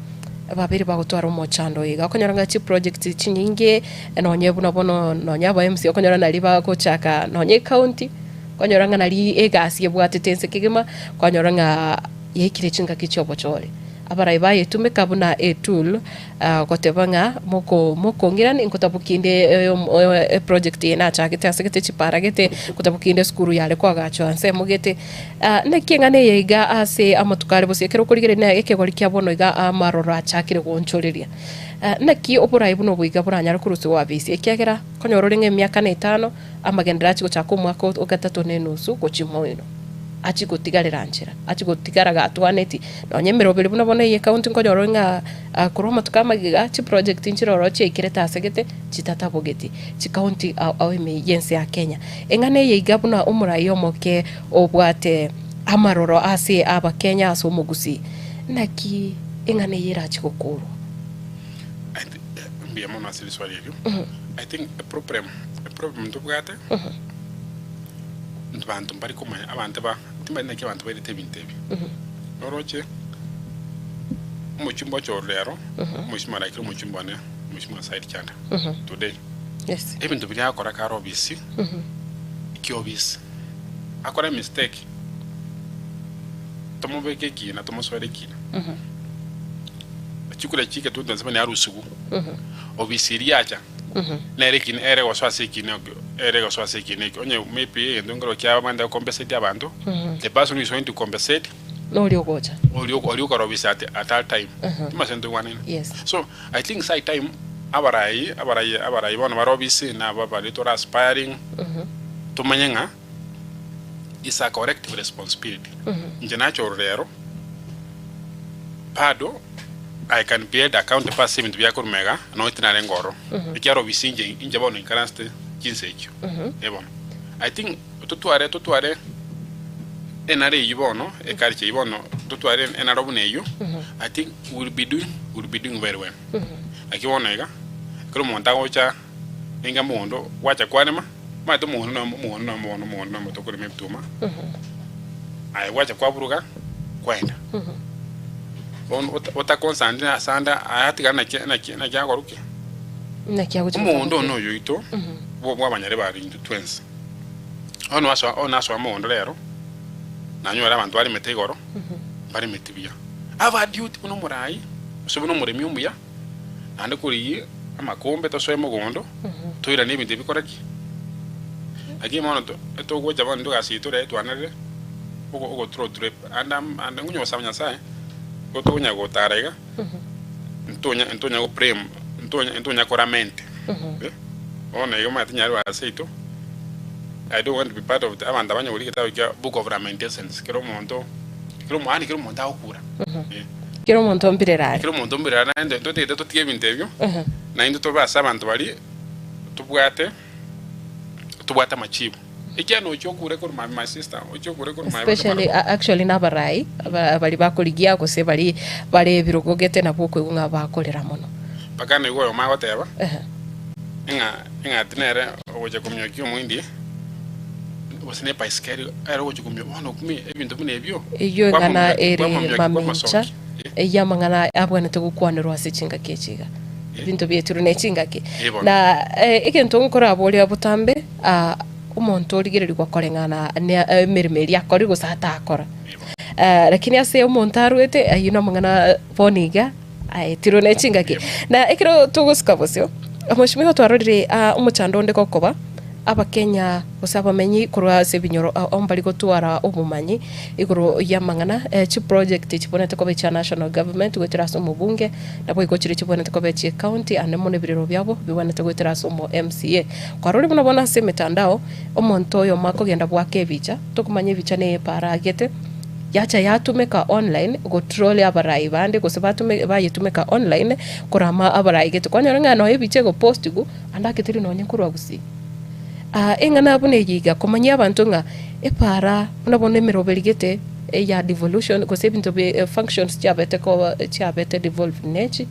S1: babere bagotwara omochando oyo iga okonyora ng'a chiproject chinyinge nonye buna bono nonye aba MC okonyora nari bagochaka nonye ecounty okonyora ng'a nari egasi ebwatete ense kegima kwanyora ng'a yaikire chingaki chiobochore. Abarai bayetumeka buna etool goteba ng'a moko mokong'irani nkotabokia inde eproject eye nachagete ase gete chipara gete, nkotabokia inde esukuru yare koagachwa ensemo gete. Naki eng'ana eye iga ase amatuko are bosio ekero okorigereria na ekegori kia bono iga amaroro achakire goonchoreria. Naki oborai buna obo iga boranyare korusigwa abisi, ekiagera konyora ore ng'a emiaka na etano, amagenderero achie gochaka omwaka o gatato na enusu gochia moino, achie gotigarera nchera, achie gotigara gatwaneti. Nonya emeroberi buna bono eye ekaunti nkonyora ore ng'a korwa amatuko amagega chiproject nchire ororo chiaikerete ase gete chitatabogeti chikaunti ao ao ime y'ense ya Kenya. Eng'ana eye iga buna omorai omoke obwate amaroro ase Abakenya ase omogusii, naki eng'ana eye erachie gokorwa?
S2: I thi- mbuya mono ase riswali erio. I think eproblem eproblem ntobwate banto mbari komanya abanto ba timanyeti naki abanto bairete ebinto ebi. Noroche omochumba oche rero omochumba naikire omochumba one omochumba Said Chanda today.
S1: Yes.
S2: Ebinto biria agokora kare obisi ekiobisi akore mistake tomobeke ekina tomosoere ekina. Chikura chike 2027 arusigwe obisi eria acha nere ekina ere gosoa ase ekina ekio ere gosoa ase ekina ekio onye maybe egento nkero kiaba bamanyete gocompensate abanto the person who is going to compensate
S1: Noria ogocha.
S2: oria oria okora obisi at at that time timanyeti ntoigwanene
S1: Yes.
S2: so I think sai time. Abarai, abarai, abarai bono bare obisi, na aba baria tore aspiring, tomanye ng'a is a collective responsibility. Inche nache oro rero, bado I can be held accountable ase ebinto biakorwa magega, nonya tinarenge ororo. Ekiagera obisi inche, inche bono inkaransete chinsa echio. Eh bono. I think totware, totware enara eyio bono, eculture eyio bono, totware enara buna eyio, I think we will be doing, we will be doing very well. Naki bono iga, ekero omonto agocha ninga mogondo gwacha kwarema, omanyete omogondo no omogondo no omogondo omogondo no omote okorema ebituma, aye gwacha kwaburuga kwaenda. Bono ota otakonsandi na ase ande aye atigare naki naki naki akorwa ki?
S1: Naki agocha
S2: Omogondo
S1: gotoka
S2: one oyo oito, bwo bwabanyare bare intwe twensi. Bono asoa bono asoa mogondo rero, nanyore abanto baremete igoro, mbaremeti buya. Aba duty buna omorai, gose buna omoremi omuya, naende korigia amakombe tosoe mogondo, toiranie ebinto ebi bikore ki? Lakini bono to togocha bono intwe egasi yaito ere twanarire, ogo ogotura oture ande am ande nkonya gosaba Nyasaye, igo tokonya gotara iga, ntonya ntonya go blame, ntonya ntonya ko lament, bono iga omanyete nyarebe ase yaito, I don't want to be part of the abanto abanyori egetabu kia book of lamentations, kera omonto. Kera omo yaani kera omonto agokura. Eh.
S1: Kera omonto ombirere are.
S2: Kera omonto ombirere are naende totagete totige ebinto ebio, naintwe tobe ase abanto baria tobwate tobwate amachibu. Ekiagera nochia okure korwa my my sister, ochie okure korwa my
S1: Especially a- actually nabarai aba- baria bakorigia gose baria bare ebirogo gete nabwo okoigwa ng'a bakorera mono.
S2: Mpaka naigwa oyomo agoteba,
S1: Ehe.
S2: ng'a ng'a ati nere ogocha komiokia omoindi. Gose ne ebaisikeli ere ogochia komia bono okumie ebinto buna ebio.
S1: Eyio eng'ana
S2: Kwamomia-
S1: ere
S2: kwamomiokia
S1: mamincha
S2: kwamasoki. Eh,
S1: eyio amang'ana abwenerete gokwanerwa ase chingaki echi iga.
S2: Eh.
S1: Ebinto bietirwe ne chingaki.
S2: Eh, bono.
S1: Na eh, egento nkoraboria botambe ah, omonto origererigwa koreng'ana ne emeremo eria akorire gose atakora.
S2: Eh, bono.
S1: Eh, lakini ase omonto arwete ayio namang'ana bono iga aetirwe ne chingaki.
S2: Eh, bono.
S1: Na ekero togosika bosio, Mweshimiwa twarorire ah, omochando onde gokoba Abakenya gose abamenyi korwa ase ebinyoro ao mbari gotwara obomanyi igoro y'amang'ana e chiproject chibwenerete koba echia national government goetera ase omobunge, naboigo chiria chibwenerete koba echie county ande mono ebirero biabo bibwenerete goetera ase omo MCA. Kwarorire buna bono ase emetandao omonto oyomo akogenda goaka ebicha, tokomanya ebicha neye epaara agete, yacha yatumeka online gotroll abarai bande gose batume bayetumeka online korama abarai gete. Kwanyora ng'a nonya ebicha egopostigwa. Ande aketeria nonya nkorwa gusii. Aa eng'ana buna eye iga, komanyia abanto ng'a epaara buna bono emeroberi gete eya devolution gose ebinto bi functions chiabete ko chiabete devolved nechi,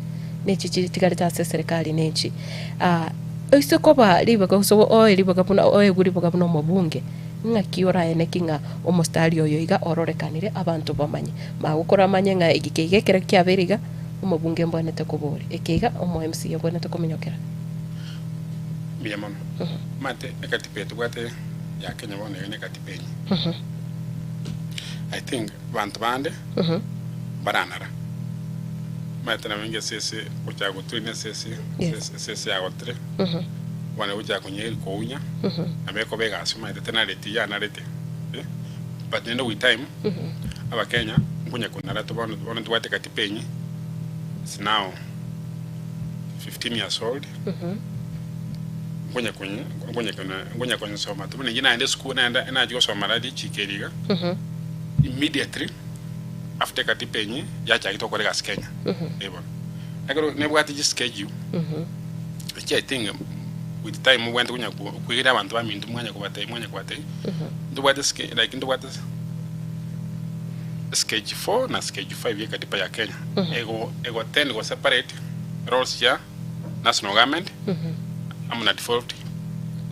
S1: nechi chitigarete ase eserekari nechi. Aa oise koba ribaga gose oe ribaga buna oegwe ribaga buna omobunge, ng'aki oraeneki ng'a omostari oyo iga ororekanire abanto bamanye. Magokora amanye ng'a eke iga ekero kiabeire iga, Omobunge mbwenerete koboria, Eke iga omo MCA obwenerete kominyokera?
S2: Mbuya mono. Omanyete ekatiba eye tobwate ya Kenya bono iga ne ekatiba enye. I think banto bande mbaranara. Omanyete nabo inge esese gochaka gotrain esese,
S1: Yes.
S2: esese yagotire, bono egochaka konyeri kounya, nabo ekoba egasi omanyete tenareti yanarete eh, but naende with time, Abakenya nkonya konara to bono bono ntobwate katiba enye is now 15 years old nkonya konya nkonya konya nkonya konyesoma to buna inche naende esukuru naenda nachia gosoma rari richiko eri iga immediately after ekatiba enye yachagete gokora egasi Kenya eh bono. Ekero nebwate chischedule echi I think with time mobwenerete konya koigera abanto baminto mwanya kobatebia mwanya kobatebia ntobwate like ntobwate schedule 4 na schedule 5 ye katiba ya Kenya ego ego tend go separate roles chia national government amo na devolved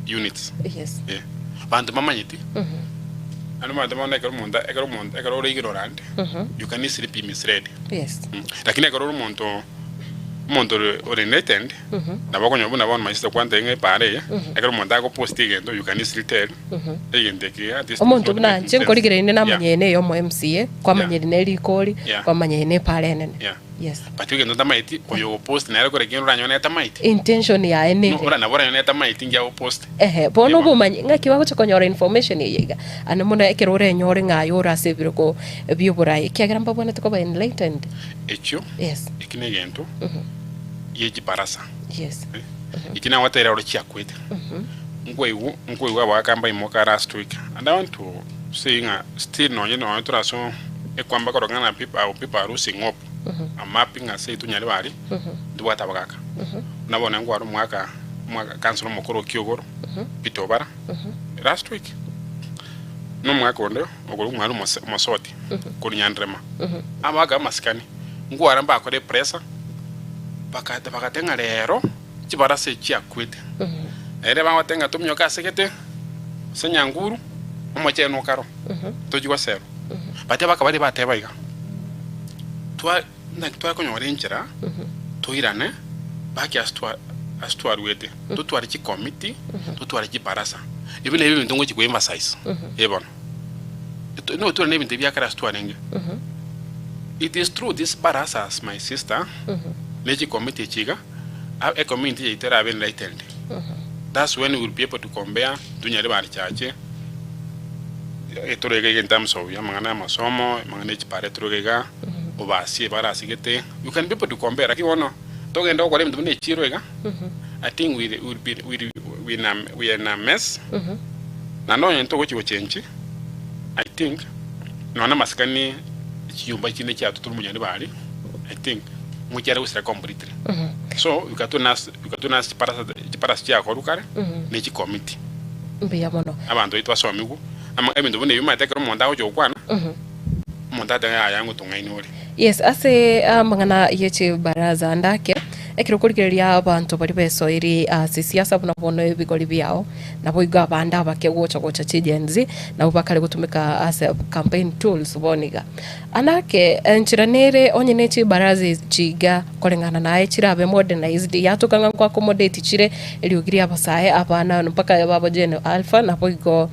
S2: units
S1: Yes.
S2: eh banto mbamanyeti naende omanyete bono ekero omonto ekero omonto ekero ore ignorant you can easily be misled
S1: Yes.
S2: Lakini ekero ore omonto omonto ore ore enlightened, nabo okonyora buna bono my sister kwantebia ng'a epaara eye, ekero omonto agopost egento you can easily tell egento eke iga this is
S1: Omonto
S2: not
S1: buna
S2: making
S1: inche
S2: sense.
S1: nkorigereria inde
S2: Yeah.
S1: namanya eye neye omo MCA, kwamanya eri ne rikori,
S2: Yeah.
S1: kwamanya eye ne epaara enene.
S2: Yeah.
S1: Yes.
S2: But egento otamaeti, oyo ogopost nere kore kende oranyore nere tamaeti.
S1: Intention yaye
S2: No,
S1: nere.
S2: ora nabo oranyore nere tamaeti nki agopost.
S1: Ehe, bono
S2: Eba.
S1: obomanyi, ng'aki bagocha konyora information eye iga, ande mono ekero orenyore ng'a aye ore ase ebirogo bi'oboraai, ekiagera mbabwenerete koba enlightened.
S2: Ekio,
S1: Yes.
S2: eki negento. ye chibarasa.
S1: Yes.
S2: Eki nagotebire oro chiakwete. Nkoigwa nkoigwa abagaka mbaimoka last week and I want to say ng'a still nonye nonye tore ase ekwamba korora ng'a people our people are losing hope amapping ase intwe nyare bare ntobwate abagaka. Buna bono nkware omwaka omwaka councillor omokoro o Kiogoro Peter Obara last week na omwaka onde okorwa omware omose omosoti korwa Nyanderema. Abagaka b'amasikani nkware mbakore epressure bakata bagateba ng'a rero chibarasa echi chiakwete. Ere bagoteba ng'a tominyoke ase gete ase nyanguru omochenu okaro tochia goserwa. Baria bakabaria bateba iga, twa naki twakonyora enchera toirane baki ase twa ase twaruete, totware chikomiti, totware chibarasa. Ebi nabio ebinto ngochia ko emphasize eh bono. Eto notware na ebinto ebi biakare ase twarenge. It is through these barasas my sister, ne chikomiti echi iga, a ecommunity yaito erabe enlightened. That's when we will be able to compare tonyare barichache etore iga iga in terms of amang'ana ya amasomo, amang'ana ya chipara etore iga iga, obasie barasigete, you can be able to compare lakini bono togende gokora ebinto buna echiro iga, I think we will be we we in a we are in a mess, naende onye togochi gochengi I think nonya na amasikani chinyomba chinde chiato tore monyene bare I think ngochiare gosira completely. So goika tore nase goika tore nase chibarasa chibarasa chiakorwa kare ne chikomiti.
S1: Mbuya mono.
S2: Abanto baito basomigwe ama ebinto buna ebi omanyete ekero omonto agocha gokwana, omonto atebe yaya ngotong'aini ore.
S1: Yes, ase amang'ana ye chibaraza ndake, ekero okorigereria abanto baria besoiri ase siasa buna bono ebigori biao, naboigo abande abake gocha gocha chi Gen Z, nabwo bakare gotumeka ase campaign tools bono iga. Anake enchera nere onye ne chibaraza echi iga koreng'ana naye chirabe modernized yatoka ng'a nko accommodate chire eriogi ri'abasae abana mpaka babo Gen Alpha naboigo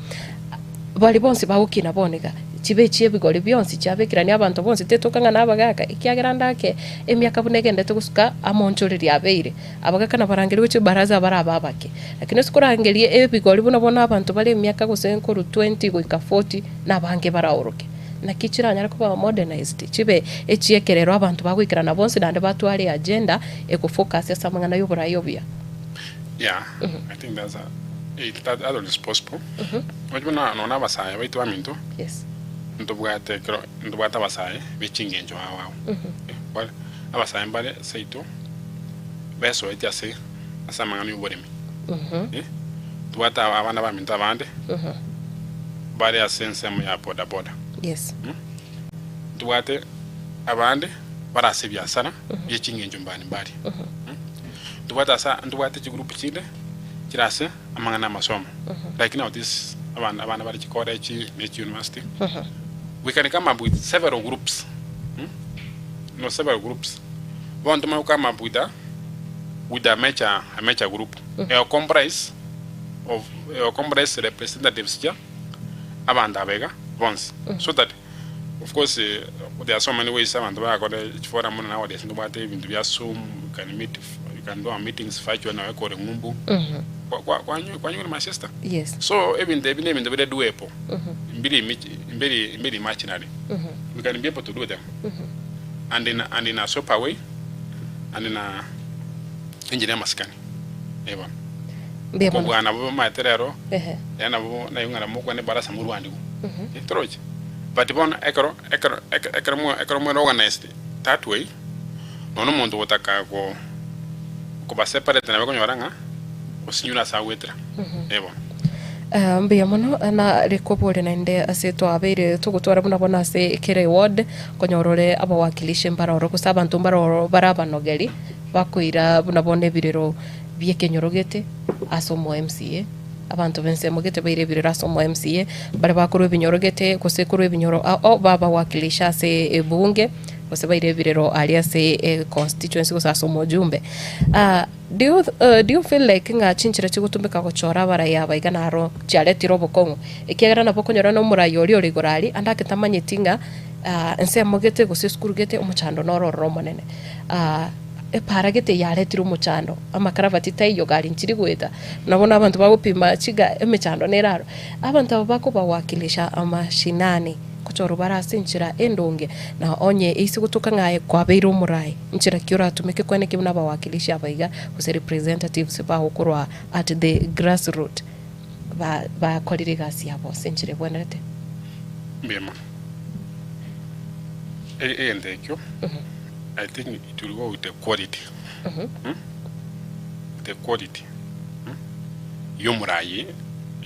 S1: baria bonsi bagokina bono iga chibe echi'ebigori bionsi chiabekerania abanto bonsi tetoka ng'a nabagaka ekiagera ande ake emiaka buna egenderete gosuka amonchoreria abeire abagaka nabarangerigwe chibaraza barabe abake. Lakini ase korangeria ebigori buna bono abanto bare emiaka gose nkorwa 20 goika 40 nabange baraoroke. Naki chiranyare koba modernized, chibe echi'ekerero abanto bagoikerana bonsi naende batware eagenda egofocus ase amang'ana y'oborai obuya.
S2: Yeah, I think that's a, it, that, that one is possible. Oche buna nonya abasae baito baminto,
S1: Yes.
S2: ntobwate ekero ntobwate abasae be chingencho ao ao. Bare abasae mbare seito besoetie ase ase amang'ana y'oboremi. Eh, ntobwate abana baminto abande bare ase ensemo ya boda boda.
S1: Yes.
S2: Ntobwate abande bare ase ebiasara bie chingencho mbari mbari. Ntobwate asa ntobwate chigroup chinde chire ase amang'ana amasomo. Like now this abana abana bare chicollege ne chiuniversity. We can come up with several groups. No several groups. Bono tomanye go come up with a with a major a major group. Ego comprise of ego comprise representatives chia abanto aba iga bonsi. So that of course there are so many ways abanto barakore chiforum buna nowadays ntobwate ebinto bia zoom, you can meet you can do our meetings virtually nonya kore ng'umbu. Kwa- kwa- kwanyu kwanyure my sister.
S1: Yes.
S2: So ebinto ebi na ebinto bire doable, mbiri imi- mbiri mbiri imaginary. We can be able to do them. And in a, and in a sober way and in a enchera y'amasikani. Eh bono.
S1: Mbuya mono.
S2: Kobua nabo bamaete rero,
S1: Ehe.
S2: ere nabo naye ng'a mokwane ebarasa morwanigwe. Eh, toroche? But bono ekero ekero eke- ekero mwa ekero mwere organized that way, nonya omonto ogotaka go koba separate nabo okonyora ng'a osinyure ase agoetera. Eh bono.
S1: Eh, mbuya mono na rikobori naende ase twabeire togotwara buna bono ase kera eward konyora ore abawakilishi mbaroro gose abanto mbaroro bare abanogeri bakoira buna bono ebirero bi'ekenyoro gete ase omo MCA, abanto b'ensemo gete baire ebirero ase omo MCA, baria bakorwa ebinyoro gete gose korwa ebinyoro ao babawakilishe ase ebunge, gose baire ebirero aria ase econstituency gose ase omojumbe. Do you do you feel like ng'a chinchera chigotumeka gochora abarai aba iga naro chiaretire obokong'u? Ekiagera nabo okonyora na omorai oria ore igoro aria ande agetamanyeti ng'a ensemo gete gose esukuru gete omochando noro ororo omonene. Epaara gete yaretire omochando, amakarabati taiyo, gari nchiri goeta, nabo na abanto bagopima chiga emechando nere aro. Abanto aba bakobawakilisha amashinani. Nkochorwa bare ase enchera endonge, na onye eise gotoka ng'a aye kwabeire omoraai, nchera ki oratumeke kweneki buna abawakilishi aba iga, gose representatives bao korwa at the grass root ba bakorire egasi yabo ase enchera ebwenerete?
S2: Mbuya mono. E- Egento ekio, I think it will go with the quality. Mm? The quality mm? Y'omoraai,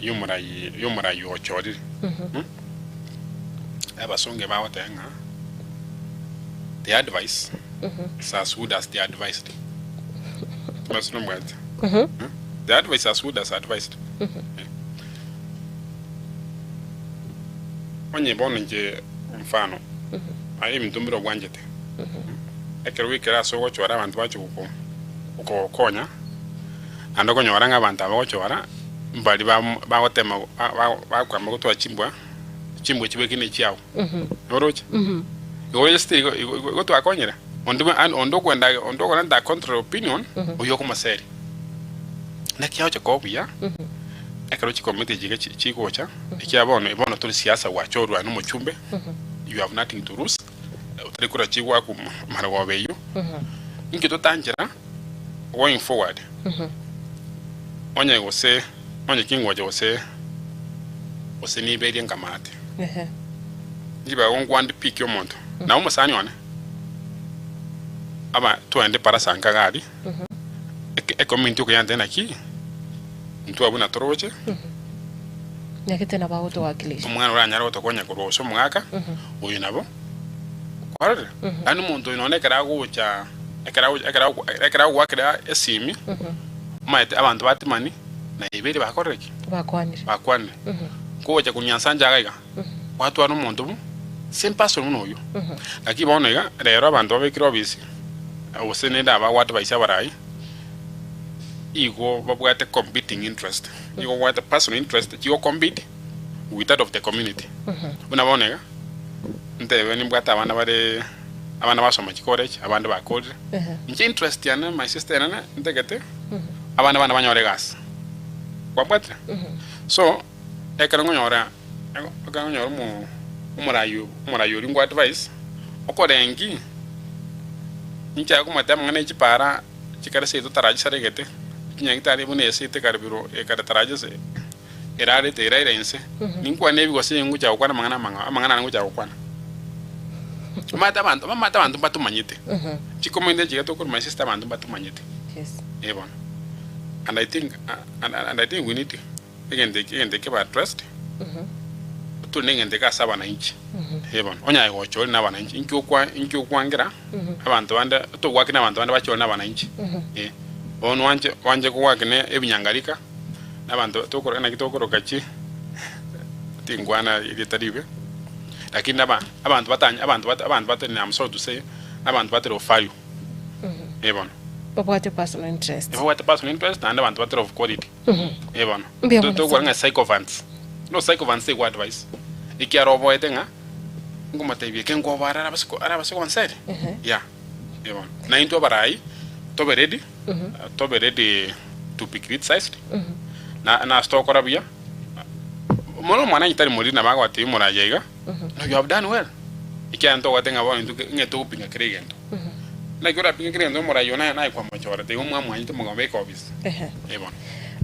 S2: y'omoraai, y'omoraai ochorire. Mm? Abasongo bagoteba ng'a the advice is as good as the advised. Basi nomwete. The advice as good as advised. Eh. Onye bono inche mfano, aye ebinto mbire obwanchete. Ekero goikera ase ogochora abanto bache goko gokogokonya, naende okonyora ng'a abanto aba ogochora, mbari bam bagotema ba bakwama gotwara chimbwa. Chimbwa chibekire nechiao. Oroche? Igo oroche still igo igo igo twakonyire. Onde bwe an onde okwenda onde okorenta a contrary opinion, oyio okomoseria. Naki agocha koba buya, ekero chikomiti echi iga chi chigocha, ekiagera bono bono tore siasa gwachorwa aye na omochumbe, you have nothing to lose, otari kora chigwaku marogoba eyio, inki totanchera going forward, onye gose onye kingocha gose gose niberie nkamate, ribaga ngwande pi kiomonto, na omosani one, aba twende parasa nkaga aria, eke ekomenti okoyantebia naki, intwe abwo natoroche,
S1: Nyagete nabo agotowakilisha.
S2: Omwana oranyare gotokonya korwa gose omogaka, oyo nabo, kwarorire? Yaani omonto oyo nonye ekero agocha, ekero agocha ekero ago ekero agogoakera esimi, omanyete abanto ba Timani na Eberi bakorire ki?
S1: Bakwanire.
S2: Bakwanire. Kogocha konyansa inche iga iga, gwatwara omonto bu same person buna oyio. Lakini bono iga, rero abanto babekire obisi, gose nende aba goadvise abarai, igo babwate competing interest, igo obwate personal interest chigo compete with that of the community. Buna bono iga, ntebe nimbwate abana bare abana basoma chicollege, abande bakorire, inche interest yane my sister enene ntagete abana bane banyore egasi, kwabwatire? So, ekero nkonyora ekero nkonyora omo omorai omorai oria nko advise, okorengi, inche akomotebia amang'ana ya chipara. Chikare seito tarachisaregete, chinyagitari buna esete ekare biro ekare tarachise erarete eraire inse. Ninkwane ebi gose ingocha gokwana amang'ana amang'ao, amang'ana aria ngocha gokwana. Omanyete abanto, omanyete abanto mbatomanyete. Chikomenti echi iga tokorwa my sister abanto mbatomanyete.
S1: Yes.
S2: Eh bono. And I think and, and I think we need egento eke egento eke ba addressed, tore nengento eke ase abananchi. Eh bono, onye aye gocha ore na abananchi, inki okwa inki okwangera abanto bande togoakina abanto bande bache ore na abananchi. Eh, bono oanche oanche kogoakina ebinyangarika, na abanto tokoro naki tokoroka chi tingwana erieta ribe, lakini aba abanto batanya abanto bata abanto batari I'm sorry to say, abanto batari of value. Eh bono.
S1: Babwate personal interest.
S2: Babwate personal interest naende abanto batari of quality. Eh bono,
S1: Mbuya mono
S2: tokora
S1: sana.
S2: ng'a sycophants. No sycophants teri advice. Ekiara oboete ng'a ngomotebia eke nkoba are arabase arabase gonseri. Yeah. Eh bono. Na intwe abarai tobe ready, tobe ready to be criticized. Na na ase togokora buya, mono omwana tari moriri nabo agotebia omorai iga, no you have done well. Ekiagera ntogwete ng'a bono intwe ng'e togopinga kera egento. Naki orapinge kera egento omorai oyo naye naye kwamochorete igo mwamwanyete mokamobeka obisi.
S1: Ehe.
S2: Eh bono.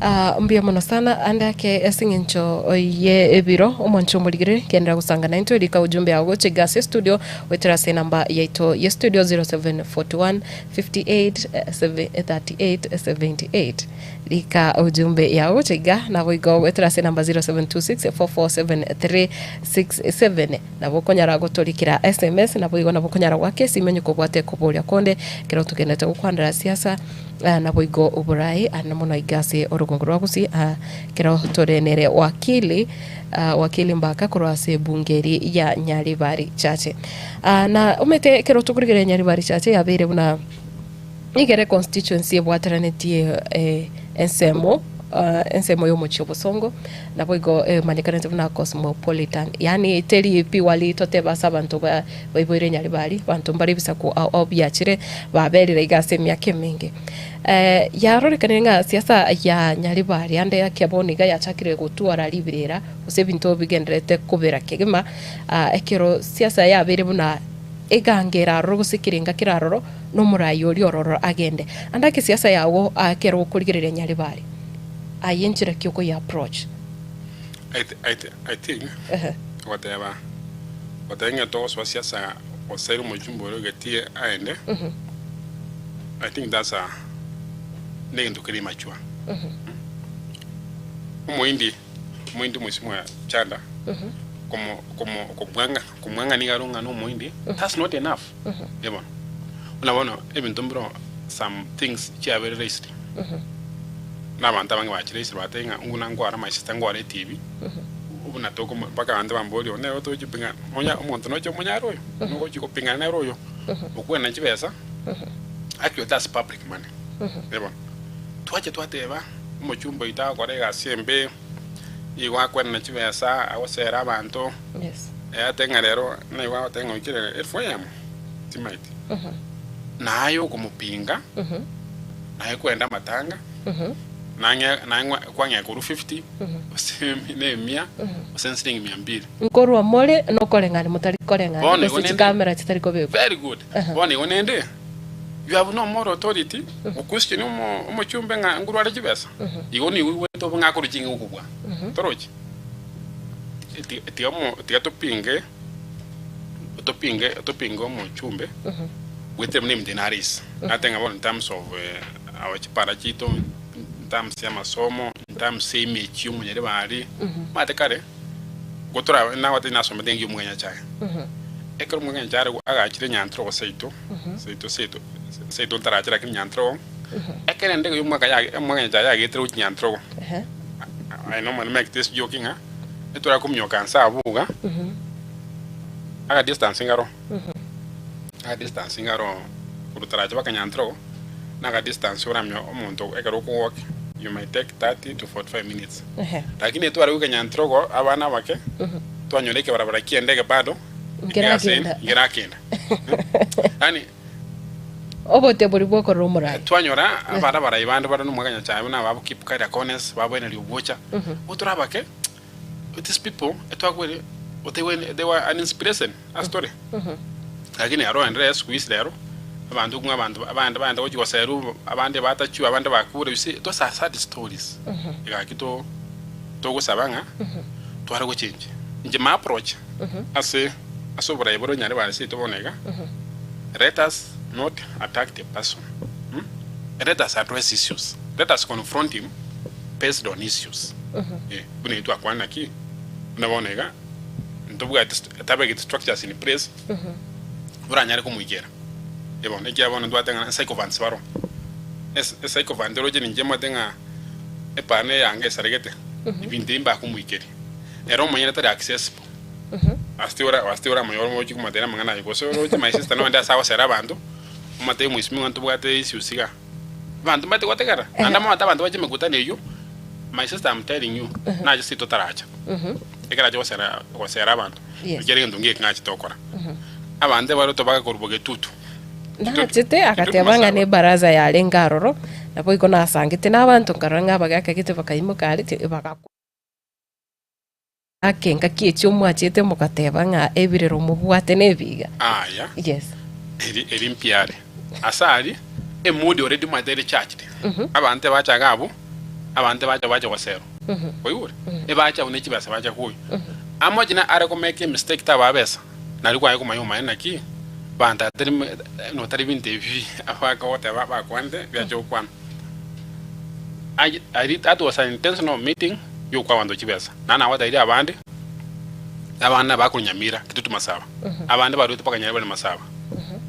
S1: Ah, mbuya mono sana ande ake ase eng'encho ye ebiro omwancho omorigere genderera gosanga naintwe rika ujumbe yao gocha iga ase studio goetera ase enamba yaito ye studio 0741 58 38 78 rika ujumbe yao gocha iga nabo igo goetera ase enamba 0726 447 367 Nabo okonyara gotorikera sms, naboigo nabo okonyara goaka esimi onye kobwate koboria konde ekero togenderete gokwanera siasa naboigo oborai ande mono iga ase orogongo rwa Gusii ekero tore nere wakili wakili Mbaka korwa ase ebunge eri ya Nyaribari Chache. Na omanyete ekero tokorigereria Nyaribari Chache yabeire buna nigo ere constituency ebwateranetie ensemo. ensemo y'omochie obosongo, naboigo emanyekanete buna Cosmopolitan. Yaani teri purely totebe ase abanto ba baiboire Nyaribari, abanto mbare ebisaku ao ao biachire baberire iga ase emiaka emenge. Yarorekanire ng'a siasa ya Nyaribari ande akia bono iga yachakire gotwara ribirira gose ebinto bigendererete kobera kegima, ekero siasa yabeire buna egango ere aroro gose ekerenga kere aroro, na omoraai oria ororo agende. Ande ake siasa yago ekero okorigereria Nyaribari, aye enchera ki okoyia approach?
S2: I, I, I think goteba goteba ng'a togosoa siasa gosaira omochumba oria ogetie aende, I think that's a negento kere immature. Omohindi omohindi omwesimwa Chanda komo komo komwang'a komwang'a nigo are ng'a nomohindi that's not enough. Eh bono, buna bono ebinto mbiroo some things chiabeire raised na abanto abange bachiraisire bagateba ng'a buna nkwara my sister nkwara etibi, buna tokomo mpaka abanto bamboria one nere tochi pingana onya omonto noche omonyare oyo, nogochi gopingana nere oyo, okwana chibesa actually that's public money eh bono. Twacha twateba omochumba oito agokora egasi embe, nigo akwenena chibesa, agosera abanto.
S1: Yes.
S2: Ate ng'a rero nigo agoteba ng'a oikire elfu eyemo, timaeti. Naye okomopinga, naye kwenda amatanga, nang'e naye ng'a kwang'ea korwa fifty, gose na emia, gose nsiringi mia mbili.
S1: Nkorwa more nokoreng'ania motari koreng'ania,
S2: Bono igo
S1: gose
S2: nende
S1: chikamera chitari kobekwa.
S2: Very good. Bono igo nende, you have no moral authority goquestion omo omochumbe ng'a ngorware chibesa. Igo nigo oigwete obe ng'a akorwa ching'e gokobua. Torochi? Ti- Tiga omo tiga topinge topinge topinge omochumbe bwetire buna ebinto nare ase. Nate ng'a bono in terms of our chipara chiaito, in terms ya amasomo, in terms ya emechie omonyene bare, omanyete kare, gotora nagotebia nasomete engiya omogeni achaye. Ekero omogeni achaye agachire nyantrogo seito, seito seito seito ntarachera lakini nyantrogo, ekero endege ya omwaka ya omogeni achaye yagetire gochia nyantrogo, I normally make this joke ng'a etware kominyoka nse abwo iga, aka distance ngaro, aka distance ngaro korwa taracha mpaka nyantrogo, na aka distance oramanye omonto ekero okowalk you might take 30 to 45 minutes. Lakini etware goika nyantrogo abana abake, twanyora ekebarabara ki'endege bado,
S1: Nkerakenda.
S2: nkerakenda. Yaani
S1: Obote boria bw'okorora omorai.
S2: Twanyora abana abarai bande bare nomwaka Nyasae buna ababo Kip Corners, baboeneria ogocha. Otore abake, these people etwakwere otaigwe they were an inspiration ase tore. Lakini aro enderee siku hizi rero, abanto ng'a abanto abande baenda gochia goserwa abande batachwe abande bakure you see those are sad stories. Egaki to togosaba ng'a tware gochenjia. Inche my approach ase ase oborai bore onyare bare seito bono iga, let us not attack the person, let us address issues, let us confront him based on issues. Eh, buna intwe twakwana naki, buna bono iga, ntobwati tabegeti structures in place, oranyare komoikera. Eh bono, ekiagera bono ntwate ng'a sycophants baroo, Es esycophant oroche ninche omanyete ng'a epana eyange esaregete, ebinto ebi mbakomoikeria. Ere omonyene tari accessible. Ase ora ase oramanye ore omochie komotebia amang'ana aye gose oroche my sister nonde ase agosera abanto, omotebie mheshimiwa ntobwate issues igaa. Abanto mbate gotegerera, naende omanyete abanto bache emekutano eywo, my sister am telling you, nache seito taracha. Ekero ache gosera gosera abanto,
S1: Yes.
S2: ekero egento ngeke ng'achete gokora. Abanto ebare tobaga korwa bogetutu.
S1: Nachete agateba ng'a nebaraza yarenge aroro, naboigo nasangete nabanto nkarora ng'a abagaka gete bakaimoka are bagakwa. Ake engaki echio mwachete mogateba ng'a ebirero mobwate nebiga.
S2: Aya,
S1: Yes.
S2: eri eri mpiare. Ase aria, emood already omanyete ere charged. Abanto ebacha iga abwo, abanto ebacha bacha goserwa. Kwaigure? Ebacha abwo ne chibesa bacha koywa. Amoche na are komake emistake tabaa besa, nari kwaye komanya omanye naki, banto atari notari binto ebi abakogoteba bakwanete biacha gokwana. Aye that was an intentional meeting yokoa abanto chibesa. Naende nagotebirie abande, abande nabakorwa Nyamira, Kitutu Masaba, abande baruete mpaka Nyaribari Masaba.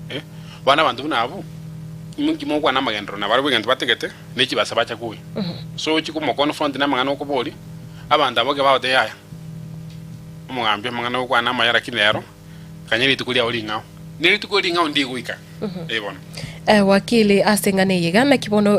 S2: Eh, bono abanto buna abwo, inki mogokwana amagenderero nabarabwo egento bategete, ne chibesa bacha koyia. So ochie komoconfront na amang'ana okoboria, abanto abwo ekero bagotebia yaya, omogambi amang'ana ogokwana amaya lakini rero, kanya rituko riao ring'ao. Ne rituko ring'ao ndigoika. Eh bono.
S1: Wakili ase eng'ana eye iga, naki bono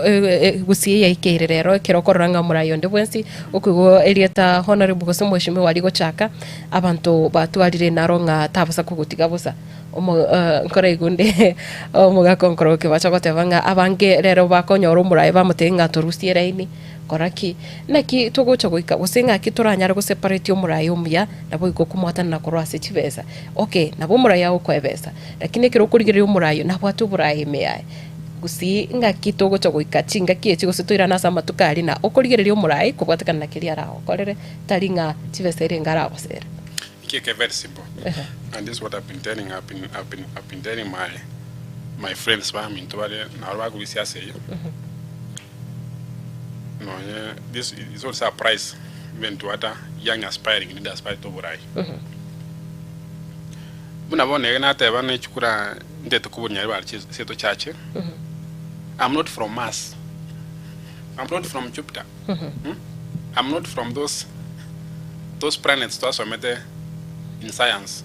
S1: gusii yaikeire rero ekero okorora ng'a omorai onde bwensi okoigwa erieta honorable gose omweshimiwa aria gochaka, abanto batwarire naro ng'a tabosa kogotiga bosa. Omo nkoraigwe onde omogaka onkorokia bacha goteba ng'a abange rero bakonyora omorai bamotebia ng'a torusie eraini, kora ki? Naki togocha goika gose ng'aki toranyare goseparate omorai omuya naboigo komwatanana korwa ase chibesa. Okay, nabo omorai agokoa ebesa, lakini ekero okorigereria omorai oyio nabwate oborai ime yaye. Gusii ng'aki togocha goika chingaki echi gose toirane ase amatuko aria na okorigereria omorai kobwatekana na keria aragokorere tari ng'a chibesa erenge aragosere.
S2: Eki eke very simple and this is what I've been telling I've been I've been I've been telling my my friends baminto bare nabo bakorwa esiasa eye nonye this is also a price even to other young aspiring leaders barete oborai. Buna bono ege nateba ne chikura ntete kobonyari bare chiseto chache I'm not from Mars I'm not from Jupiter I'm not from those those planets twasomete in science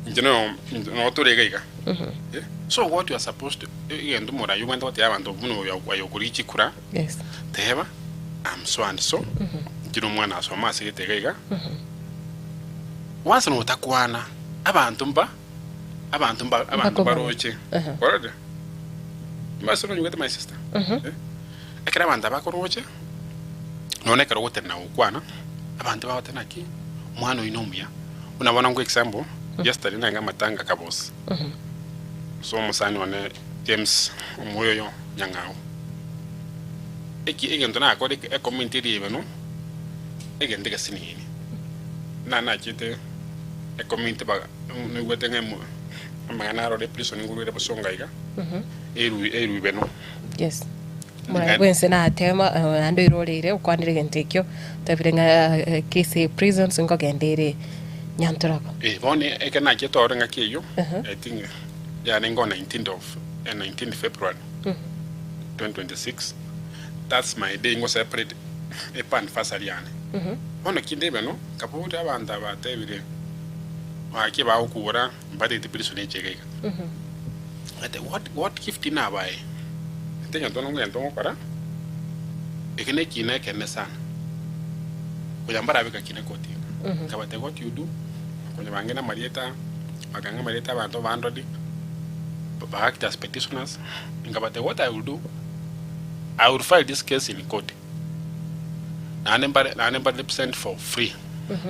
S2: inche noyo noyo tore iga iga Eh, so what you are supposed to egento morayi obwenerete gotebia abanto buna oyo aye okorigia chikura
S1: Yes.
S2: teba I'm so and so inche na omwana asoma ase egete iga iga once notakwana abanto mba abanto mba abanto
S1: Mbakomanya.
S2: mbaroche
S1: Aha.
S2: ororire mbase nonyugete my sister Eh, ekero abanto abakoroche Nonya ekero ogotenena gokwana, abanto bagoteba naki omwana oyio nomuya. Buna bono nkoe example, yesterday narenge amatanga Kabosi, so omosani one James omoyo oyo Nyang'au. Eki egento nakore ecommunity eria ebe no, egento egesinini. Na nachete ecommunity ba noigwete ng'a emo amang'ana arore eprison nkorwere bosongo iga, erui erui beno.
S1: Yes. Omorai bwense natema naende oiroreire okwanire egento ekio, otebire ng'a Kisii prisons nkogenda ere Nyantoroko.
S2: Eh, bono ekero nachete ororo engaki eyio, I think yarenge on 19th of 19th February 2026, that's my day ngo celebrate eanniversary yane. Bono kinde beno, nkaboria abanto aba batebire gaki bagokura mbatete prison eche iga iga. Ate what what gift nabae? Ente egento nogento ngokora, eke ne ekina ekenene sana. Konya mbarabeka kina kotini. Nkabatebia what you do, konya bang'ina amarieta, bakang'a amarieta abanto bandodi, ba act as petitioners, nkabatebia what I will do, I will file this case in court. Naende mbare naende mbare represent for free.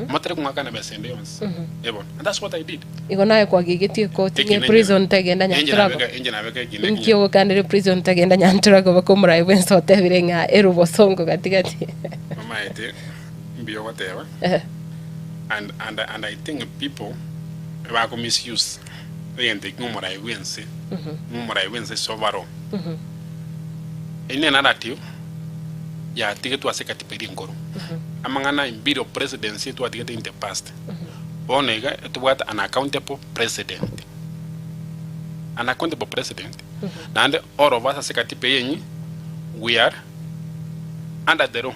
S2: Motari kong'akana besa ende yonsi. Eh bono. And that's what I did.
S1: Igo naye kwagegetie ekoti ng'a
S2: Ekina
S1: eprison tegenda
S2: enche
S1: Nyantrago.
S2: nabeka enche nabeka ekina
S1: Inki ogokanera eprison tegenda Nyantrago baka omorai bwense otebire ng'a ere obosongo gatigati.
S2: Omaete mbuya ogoteba
S1: Eh.
S2: and and and I think people bako misuse egento eki ng'a omorai bwense ng'a omorai bwense is overall. Eyio ne narrative yatigetwe ase katiba eria enkoro. Amang'ana imperial presidency twatigete in the past. Bono iga etobwate an accountable president. An accountable president. Naende all of us ase katiba eye enyi we are under the law.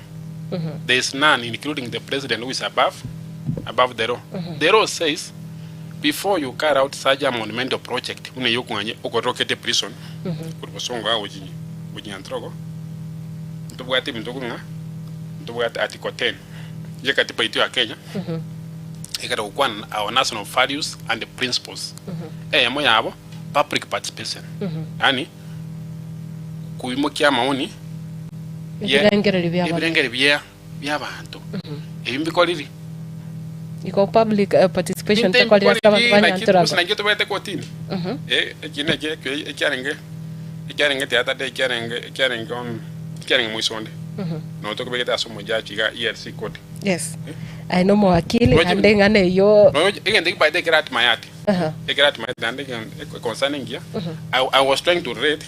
S2: There is none including the president who is above above the law. The law says before you carry out such a monumental project buna eyio okong'anyia okorokete prison korwa bosongo iga gochia gochia Nyantrogo ntobwate ebinto korwa ng'a ntobwate article 10 ye katiba yaito ya Kenya ekero gokwana our national values and principles eyemo yabo public participation yaani koimokia amaoni ye
S1: Ebirengererio bia abanto.
S2: ebirengererio bia bi'abanto, ebi mbikoriri.
S1: Igo public participation
S2: Binto
S1: tekorire ase abanto
S2: mbikoriri, naki
S1: ba
S2: gose
S1: Nyantrago.
S2: naki tobete kotini. Eh, eki naki eke ekiarenge ekiarenge theatre day ekiarenge ekiarenge on ekiarenge moisonde. Nabo tokobegete ase omojaji iga ELC court.
S1: Yes. Aye na omowakili
S2: Roche-
S1: naende eng'ana eyio
S2: Noyo egento eki by the way ekero at my heart.
S1: Aha.
S2: Ekero at my heart naende egen- concern engiya. I, I was trying to relate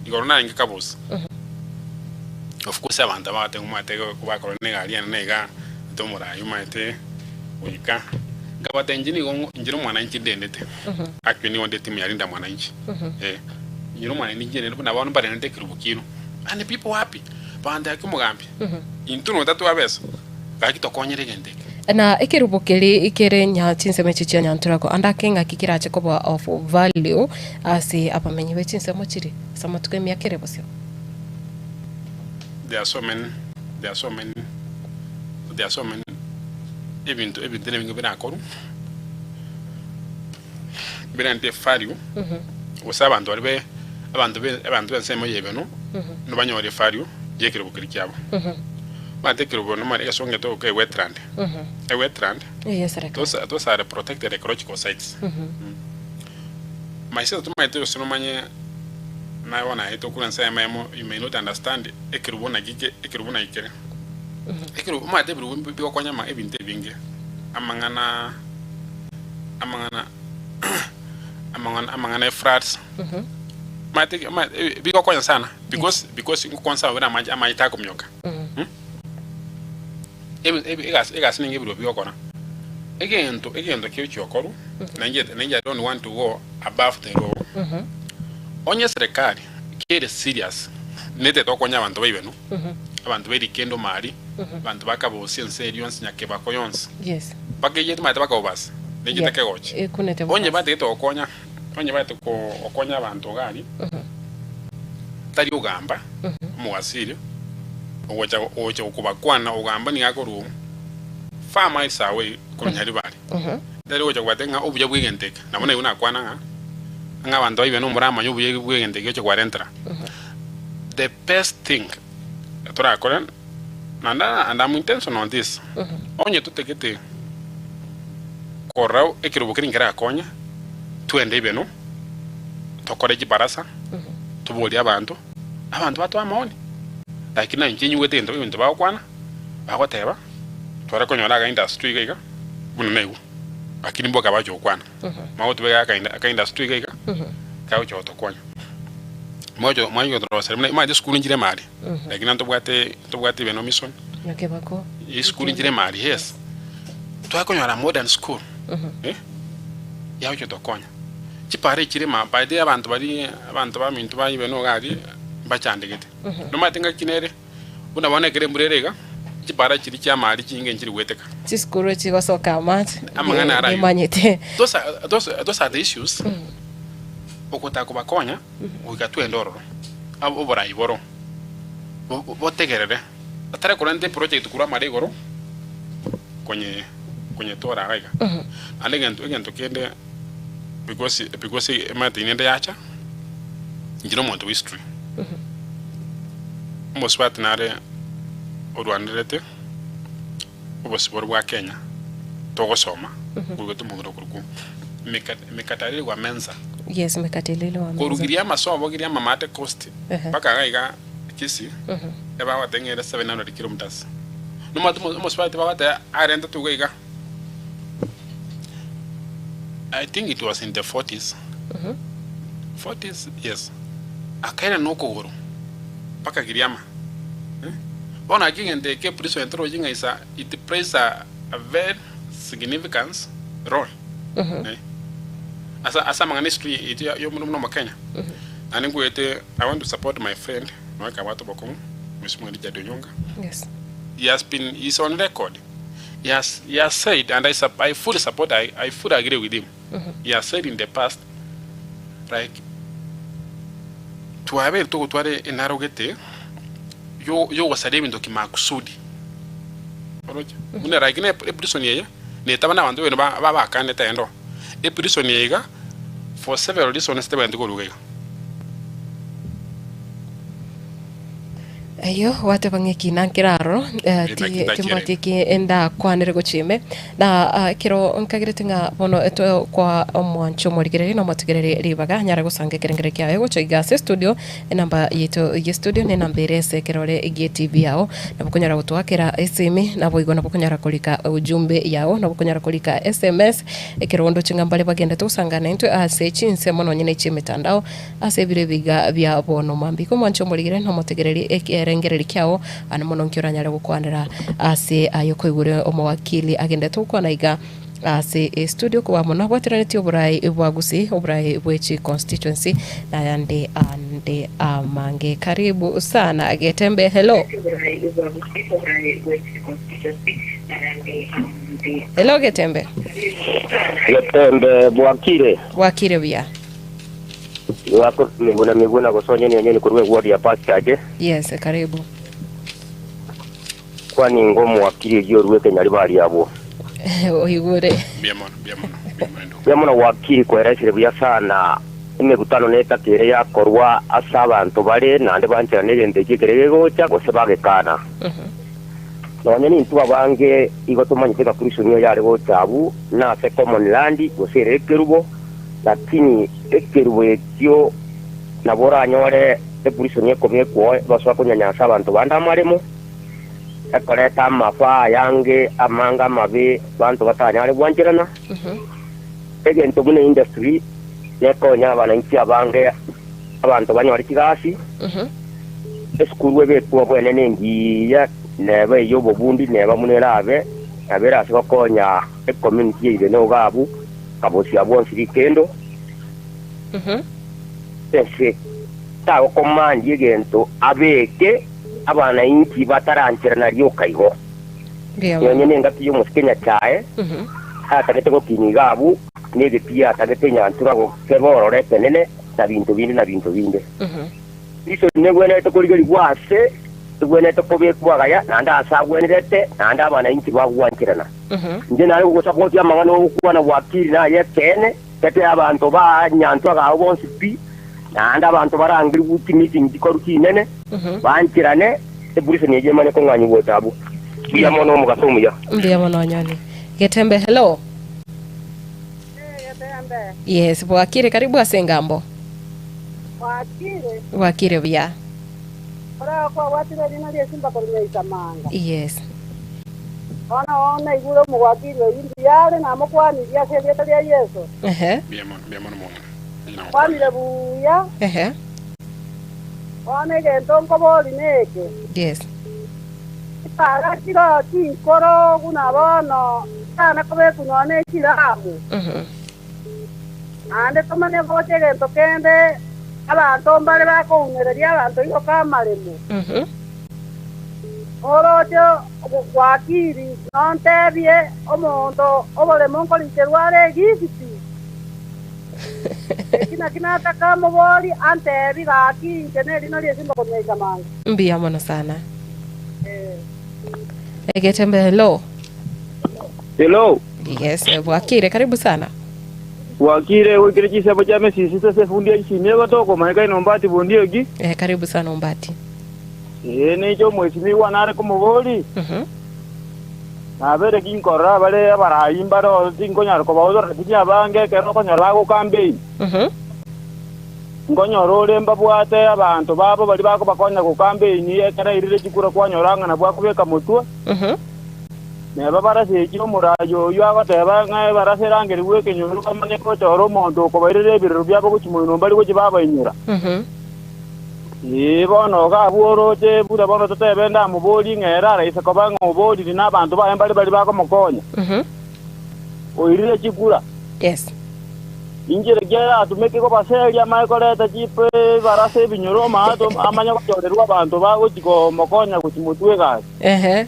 S2: igoro narenge kabosi. Of course abanto aba bagotebi omanyete bakorora negari yane niga ete omorai omanyete goika, nkabatebia inche nigo inche na omwananchi ndendete, actually nigo nde etimu ya Linda Mwananchi, eh, inche na omwananchi ndendete buna bono mbarendete ekerubo kiino, and people happy, banto gaki omogambi, intwe nonya tatwabesa, gaki tokonyere egento eke.
S1: Na ekerubo keria kere nya chinsemo echi chia nyanturako ande ake ng'aki kerache koba of value ase abamenyi be chinsemo chiria ase amatuko emiaka ere bosio.
S2: There are so many, there are so many, there are so many ebinto ebinto nebinge birakorwe birente value gose abanto baria be abanto be abanto b'ensemo ya ebeno nobanyore evalue y'ekerogo keria kiabo. Omanyete ekerogo nomanye egesongo getogoka ewetland, ewetland
S1: Eye eserekari.
S2: those those are protected ecological sites. My sister tomanyete gose nomanye naye bono aye tokure ensemo eyemo you may not understand ekerubo naki ke ekerubo naki kere. Ekerubo omanyete ebirubo bigokonya ama ebinto ebinge, amang'ana amang'ana amang'ana amang'ana ya floods, omanyete omanyete bigokonya sana because because ngokwansa buna amache amache takomioka. Ebi ebi egasi egasi ninga ebirubo bigokora, egento egento kiochia okorwa, nainche nainche I don't want to go above the law, onye eserekari kere serious netete gokonya abanto baibeno, abanto ba erikendo mari, abanto ba kabosi ense eria yonsi nyakebako yonsi,
S1: Yes.
S2: mpaka eyio timanyete mpaka obasi, nechete
S1: Yeah.
S2: kegochi.
S1: Ekunete
S2: Onye
S1: bobasi.
S2: batagete gokonya, onye batagete ko gokonya abanto iga aria, tari ogamba, omowasiri, ogocha ogocha kobakwana ogamba nigo akorwa far miles away korwa Nyaribari. Tari gocha kobatebia ng'a obuya bw'egento eke, nabo naigwe nakwana ng'a, ng'a abanto baibe nomoramanye obuya bw'egento eke oche kwarentera. The best thing torakore, naende and am intentional on this, onye totagete korora ekerobo keria nkerakonye, twende ibeno, tokore chibarasa, toborie abanto, abanto batoe amaoni, lakini nainche nyigwete egento ebinto bagokwana, bagoteba, tware konyora aka industry iga iga, buna naigwa, lakini mboka bacha gokwana, magotubeka aka aka industry iga iga, kagocha gotokonya. Mogocha mwanya gotorosera buna omanyete esukuru nchire emari, lakini nabo ntobwate ntobwate even mission,
S1: Nyakebako.
S2: esukuru nchire emari yes, twakonyora modern school eh, yagocha gotokonya. Chipara echire ma by the way abanto baria abanto baminto ba even iga aria mbachandegete. Nomanyete ngaki nere, buna bono ekero embura ere iga, chipara chiria chi'amari chinyinge nchiri goeteka.
S1: Chisukuru chigosoka amache.
S2: Amang'ana aro ayio.
S1: Nimanyete.
S2: Those are, those, those are the issues ogotaka kobakonya goika twende ororo abo oborai boro bo- bo- botegerere atari korenta eproject korwa amare igoro konye konyetora iga iga. Naende egento egento kende because because emanyete nende yacha inche na omonto bwa history omosubati nare orwanerete obosibore bwa Kenya togosoma oigwete omong'ina okorokwa Mekatariri wa Menza
S1: Yes, Mekatilili wa Menza.
S2: korugiria amasobo giria amamate coast
S1: Ehe.
S2: mpaka iga iga Kisii ebagoteba ng'a ere 700 kilometers nomanyete omosubati bagoteba arentete iga iga I think it was in the forties, forties yes, akairana nokogoro mpaka Giriama eh. Bono naki egento eke eprison toroche ng'a is a it plays a a very significance role eh, ase ase amang'ana history yaito ya ya buna omokenya. Naende nkoete I want to support my friend nonya kabwate obokong'u, Mheshimiwa Richard Onyonka.
S1: Yes.
S2: He has been, he is on record. He has, he has said, and I, sup, I fully support, I, I fully agree with him. He has said in the past, like, twabeire togotwara enaro gete yo- yogosaria ebinto kimakusudi. Oroche? Buna like ne eprison eye, netaba na abanto bene ba- babakanete endo. Eprison eye iga, for several reasons tebwenereti koruga iga.
S1: Ayio gwateba ng'a ekina nkere aroro, eh,
S2: Eki
S1: ti-
S2: nakio
S1: timbwati eki ndakwanere gochia ime. Na ah, ekero nkagerete ng'a bono etwe kwa omwancho omorigereria na omotegereri ribaga anyare gosanga ekerengererio kiaye gocha iga ase estudio, enamba yaito ya estudio ne enamba ere ase ekerore gie TV yao, nabo okonyara gotoakera esimi, naboigo nabo okonyara korika ujumbe yao, nabo okonyara korika SMS, ekero ondoche ng'a mbare bagendete gosangana intwe ase chinsemo nonye ne chi'emetandao, Ase ebiro ebiga bia bono mambia igo mwanche omorigere na omotegererie ekerengererio kiao, aande mono nki oranyare gokwanera ase aye okoigure omowakili agenderete gokwana iga ase estudio kobua mono abwateranetie oborai bwa Gusii, oborai bwe chi constituency na ayande ande amange. Karibu sana Getembe. Hello. Hello Getembe.
S3: Getembe bwakire.
S1: Bwakire buya.
S3: Gwako miguna miguna gosonya ni onyoni korwa eward ya Pastor
S1: Yes, karibu.
S3: Kwani ngo mwakiri erio oruete nyaribari abwo.
S1: Oigure.
S2: Mbuya mono, mbuya mono, mbuya mono ndugu.
S3: Mbuya mono wakiri kweresire buya sana emekutano netakere yakorwa ase abanto bare naende bancherane egento ekio ekere gegocha gose bagekana. Nonya nintwe abange igo tomanyete ng'a Kristo nigo yare gocha abwo nase common land gose ere ekerubo, lakini ekerubo ekio nabo oranyore eprison ekobekwa oo ebasoa konyanyasa abanto bande amaremo, ekoreta amafaa ayange amange amabe abanto batanyare gwancherana. Egento buna industry nekonya abananchi abange abanto banyore chigasi, esukuru ebekwe obwenene engiya neba ey'obobundi neba buna erabe, nabo erase gokonya ecommunity ya Ibeno iga abwo, kabosia bwonsi rikendo. Ase tagokomandia egento abeke abanainchi batarancherana rioka igo. Nonye nengaki y'omosike Nyasae atagete gokinya iga abwo, negetii atagete enyantura gokeba ororo ekenene, na binto binde na binto binde. Kristo negwenerete korigerigwa aase egwenerete kobekwa agaya, naende aase agwenerete, naende abanainchi bagwancherana. Inche nare gogosapotia amang'ana ogokwana gwakiri naye ekeene, gete abanto ba nyanchwa gao bonsi pi, naende abanto barangerigwe chimeeting chikoru chinene, bancherane, eprison eyio emanye kong'anyigwa gocha abwo. Mbuya mono omogaso omuya.
S1: Mbuya mono Onyoni. Getembe hello.
S4: Getembe.
S1: Yes, bwakire karibu ase engambo.
S4: Bwakire.
S1: Bwakire buya.
S4: Ore kwabwatire erina ri'esimba korwa Nyaisamanga.
S1: Yes.
S4: Bono naigure omogwakiri oyio mbuya are, namokwanirie ase erieta ria Yeso.
S1: Ehe.
S2: Mbuya mono, mbuya mono omong'ina. Inche nagokwania.
S4: Kwanire buya.
S1: Ehe.
S4: Bono egento nkoboria neke.
S1: Yes.
S4: Chipara chiroo chinkoro buna bono chitana kobekwa nonya ne chiramu. Naende tomanye gocha egento kende, abanto mbare bakounereria abanto igoka amaremo. Oroche gwakiri, nontebie omonto oboremo nkoricherwa are egifiti? Eki nakio nataka moborie, antebi, Gaki inche nerino ri'esimba korwa Nyaika-manga.
S1: Mbuya mono sana. Egetembe hello.
S5: Hello.
S1: Yes, bwakire karibu sana.
S5: Bwakire goikire chisemo chia mesisi ase efundi ya chisimi egotoka omanyeka ino Ombati Bundioki.
S1: Eh, karibu sana Ombati.
S5: Ee, ninche omwesimigwa nare komobori. Nabere ginkorora abare abarai mbare oo tinkonyara kobaotora lakini abange ekero okonyora bagokambeini. Nkonyora ore mbabwate abanto babo baria bakobakonya gokambeini ekero airire chikura kwanyora ng'a nabwo akobeka motwe. Neba barase echio omoraai oyio agoteba ng'a ebarasa erangerigwe ekenyoro bamanye gochora omonto okobairera ebirero biabo gochia moino mbari gochia babainyora. Ee, bono iga abwo oroche buna bono totebe ndamoborie ng'a ere araise koba ng'a oboriri na abanto baye mbare baria bakomokonya. Oirire chikura.
S1: Yes.
S5: Inchera ki aratumeke kobaseria amanye koreta chibarasa ebinyoro amato amanye gochorerwa abanto bagochia komokonya gochia motwe egasi.
S1: Ehe.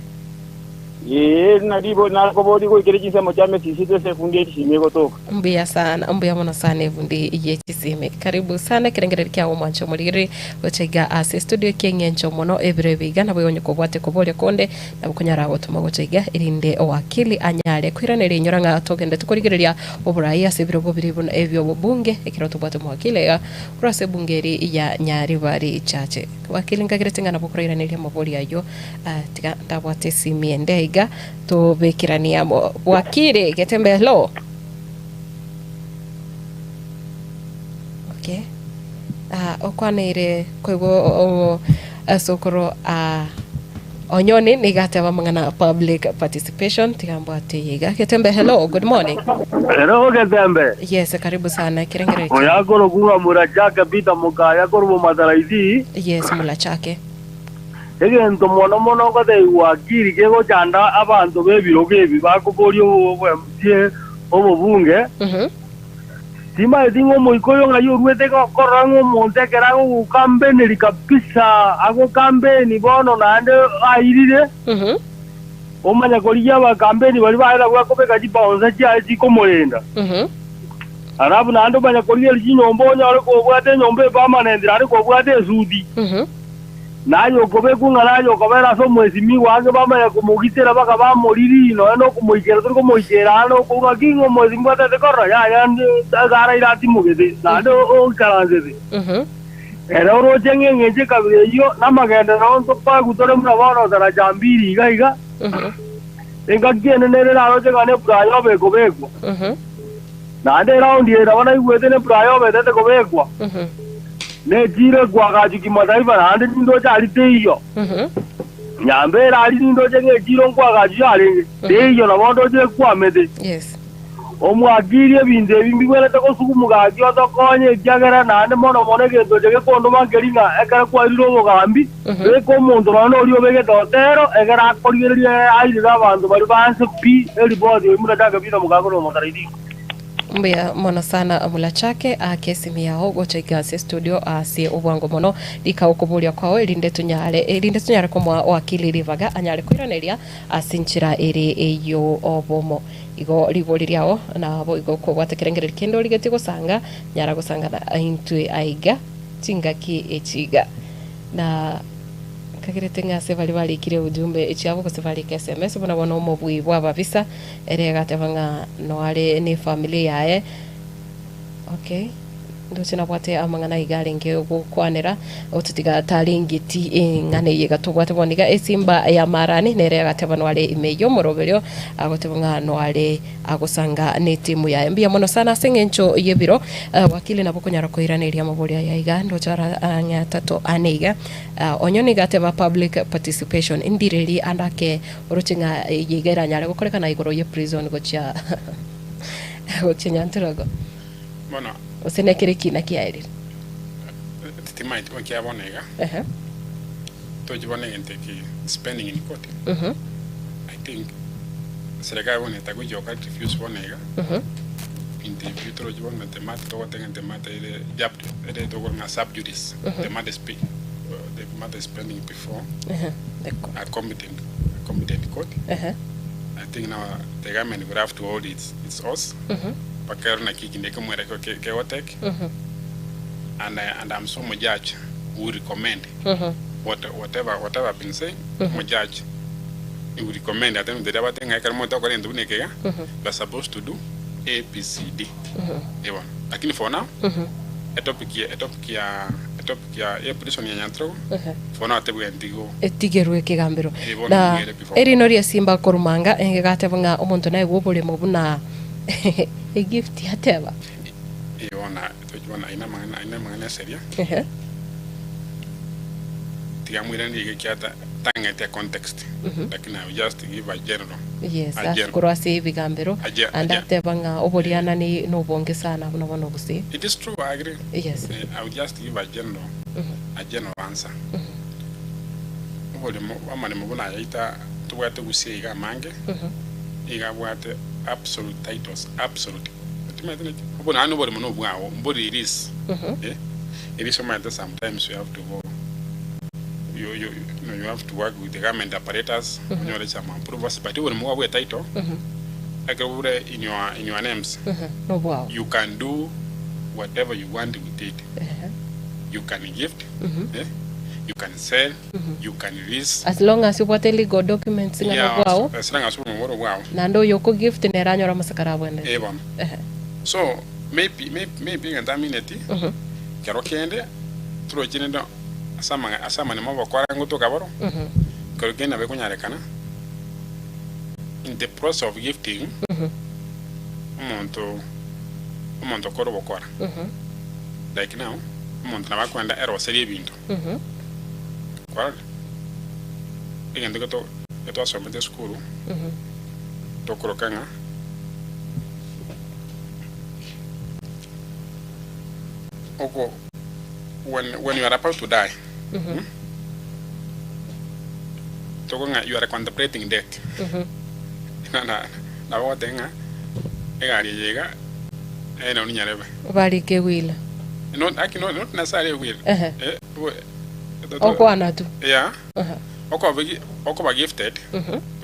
S5: Ee, eri nario ribori nakoborie goikera chinsemo chia mesisi ase efundi ye chisimi egotoka.
S1: Mbuya sana, mbuya mono sana ebundi ye chisimi. Karibu sana ekerengererio kiago omwanche omorigereria gocha iga ase estudio kieng'encho mono ebiro ebi iga nabo onye kobwate koboria konde nabo konyara gotoma gocha iga erinde owakili anyare koiraneria inyora ng'a togendete korigereria oborai ase ebirogo biri buna ebi'obobunge ekero tobwate omowakili iga korwa ase ebunge eri ya Nyaribari Chache. Wakili nkagerete ng'a nabo okorairaneria amabori ayio Ah, tiga ndabwate esimi ende iga tobekeranie amo. Bwakire Getembe hello. Okay. Ah, okwaneire koigwa o- o- asokoro ah, Onyoni nigo ateba amang'ana public participation tiga mbwate eye iga. Getembe hello, good morning.
S5: Hello Getembe.
S1: Yes, karibu sana ekerengereri
S5: Oyo
S1: kiao.
S5: akorokwa ng'a Murachake Peter Mokaya korwa Bomataraiti.
S1: Yes, Mulachake.
S5: Egento mono mono ngotebiwa akiri kegochanda abanto b'ebirogo ebi bakoboria oboMCA obobunge, Timaeti ng'a omoika oyo ng'ai oruete korora ng'a omonto ekero agogokambeneri kabisa, agokambeini bono naende airire. Omanye korigia abakambeni baria baye nabwo akobeka chibaunsa chiaye chikomorenda. Alafu naende omanye korigereria chinyomba onyore kobwate enyomba epermanent naende kobwate esuti. Naye okobekwa ng'a naye okobera ase omwesimigwa ake bamanye komogitera mpaka bamoririe nonya nokomoikera tori komoikera aande okobua ng'a ki ng'a omwesimigwa atete korora yaya egara atimogete naende oikaransete. Ere oroche ng'a engencho ekabira eyio namagenderero ntokoegwa tore buna bono daraja mbiri iga iga, engaki ende nere naroche ng'a neflyover ekobekwa. Naende eraundi eye nabo naigwete neflyover etete kobekwa, nechiire ekwagachwa kimataifa naende nindoche aria teiyo. Nyambera aria nindoche ng'a echiiro nkwagachwa yarenge, teiyo nabo ndoche ekwamete.
S1: Yes.
S5: Omwakiri ebinto ebi mbigwenerete gosugumuka gaki otokonye, ekiagera naende mono mono egento eche gekondoma nkeri ng'a ekero kwairire obogambi, beka omonto nonya noria obegete otero, egere akorigererie airere abanto baria ba nse pi eripoti eyio buna Chake Peter Mokakore omotaraitinga.
S1: Mbuya mono sana Mulachake ake esimi yao gocha iga ase studio ase obwango mono rika okoboria kwao erinde tunyare erinde tunyare komoa wakili ribaga anyare koiraneria ase enchera ere eyo obomo. Igo ribori riao nabo igo kobwate kerengererio kende origetie gosanga, nyara gosanga na intwe aiga chingaki echi iga. Na nkagerete ng'a ase baria barikire ujumbe chiabo gose barike sms buna bono omobui bw'ababisa ere agateba ng'a noare nefamiri yaye okay. Ndoche nabwate amang'ana aiga arenge gokwanera, ototiga tarengeti eng'ana eye iga tobwate bono iga esimba ya marani nere agateba noare ime y'omoroberio agoteba ng'a noare agosanga netimu yaye. Mbuya mono sana ase eng'encho y'ebiro wakili nabo okonyara koiraneria amabori aya iga ndoche ara ang'e atato ane iga onye nigo ateba public participation ndireri ande ake oroche ng'a eye iga eranyare gokorekana igoro ye prison gochia gochia Nyantirogo.
S2: Bono.
S1: Gose nekero ekiina kiaerire.
S2: Titimaeti gokia bono iga.
S1: Ehe.
S2: Tochi bono egento eke spending in court. I think serikali bono etagochia goka refuse bono iga. Binto ebio torochi bono the matter togoteba ng'a the matter ere jabt ere tokora ng'a sub judice. The matter is pe the matter is pending before
S1: Ehe, the court.
S2: a competent a competent court.
S1: Ehe.
S2: I think now the government will have to hold its its horse. Mpaka ero naki ekinde ekemwera ekio ke- kegoteke and, I, and I'm so omojudge who recommend what, whatever, whatever I've been saying omojudge he will recommend ate nteria abate ng'a ekero mote gokora egento buna eke iga you are supposed to do A, B, C, D eh bono lakini for now etopic ya etopic ya etopic ya ya prison ya Nyantrogo for now tebwenereti go
S1: Etigerwe ekegambero.
S2: Eh, bono
S1: Na
S2: nigere before.
S1: erino ri'esimba korumanga egateba ng'a omonto naegwe oboremo buna Egift ateba.
S2: Ee bono tochi bono aye namang'ana aye namang'ana eseria.
S1: Ehe.
S2: Tiga moiranerie iga ekiagera tang'ete econtext lakini I will just give a general
S1: Yes,
S2: a
S1: ase
S2: general
S1: korwa ase ebigambero
S2: a ge- a
S1: ande
S2: ge-
S1: ateba ng'a oborianani nobonge sana buna bono gose.
S2: It is true I agree.
S1: Yes.
S2: Eh, I will just give a general a general answer. Oboremo amaremo buna aya aita tobwate gusii iga amange. Nigo abwate absolute titles, absolute. Timanyeti naki, obo naende oboremo nobwao, mbori release. Eh, release omanyete sometimes you have to go, you, you, you know, you have to work with the government apparatus, onyore some approvals, but oboremo bwao bwe title, ekero bore in your, in your names,
S1: Nobwao.
S2: you can do whatever you want with it. You can gift, eh, you can sell, you can release.
S1: As long as obwate legal documents ng'a
S2: Yeah,
S1: nobwao,
S2: as long as oborimo bore obwao.
S1: naende oyo oko gift nere anyore amasakara abwenerete.
S2: Eh bono.
S1: Ehe.
S2: So maybe maybe maybe egento amineti, kero kende toroche rende ase amang'a ase amanemo obokora ngotoka boro, kero kende nabo ekonyarekana in the process of gifting, omonto omonto okore obokora. Like now, omonto nabo akoenda eroserie ebinto. Kwarora? Egento geto getwasomete esukuru, tokoroka ng'a oko when when you are about to die, mm, toko ng'a you are contemplating death. Na na nabo ogoteba ng'a egari eye iga eye nonye nyarebe.
S1: Barike will.
S2: Not aki not not necessarily a will.
S1: Ehe.
S2: Eh,
S1: Okwana tu.
S2: Yeah. Okoba okoba gifted.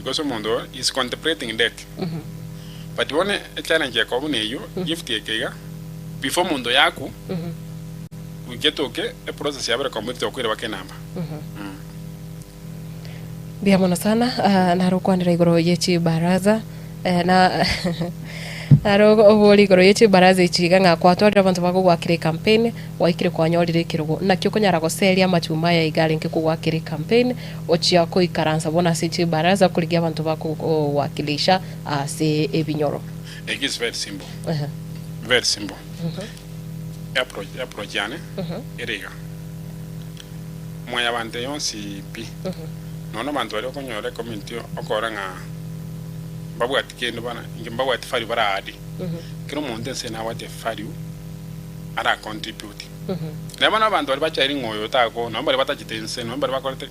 S2: Because omonto oyo is contemplating death. But bono echallenge ekoba buna eyio, gift eke iga, before omonto oyo akwe, goika etoke eprocess yabo ere complete okoira baka enamba.
S1: Mbuya mono sana ah, naro okwanera igoro ye chibaraza eh, na naro obori igoro ye chibaraza echi iga ng'a kwatwarire abanto bagogoakera ecampaign gwaikire kwanyorire ekerogo naki okonyara goseria amachuma aya iga arenge kogoakera ecampaign ochia koikaransa bono ase chibaraza korigia abanto bakogowakilisha ase ebinyoro.
S2: Eki is very simple, very simple. Approach, approach yane ere iga. Mwanyabanto yonsi pi, nonya abanto baria okonyora ecommunity okora ng'a mbabwati kende bana inche mbabwati value bara add. Kera omonto ense eye nabwate evalue ara contribute. Naye bono abanto baria bachairi ng'a oyo tako nonya baria batachete ense nonya baria bakorete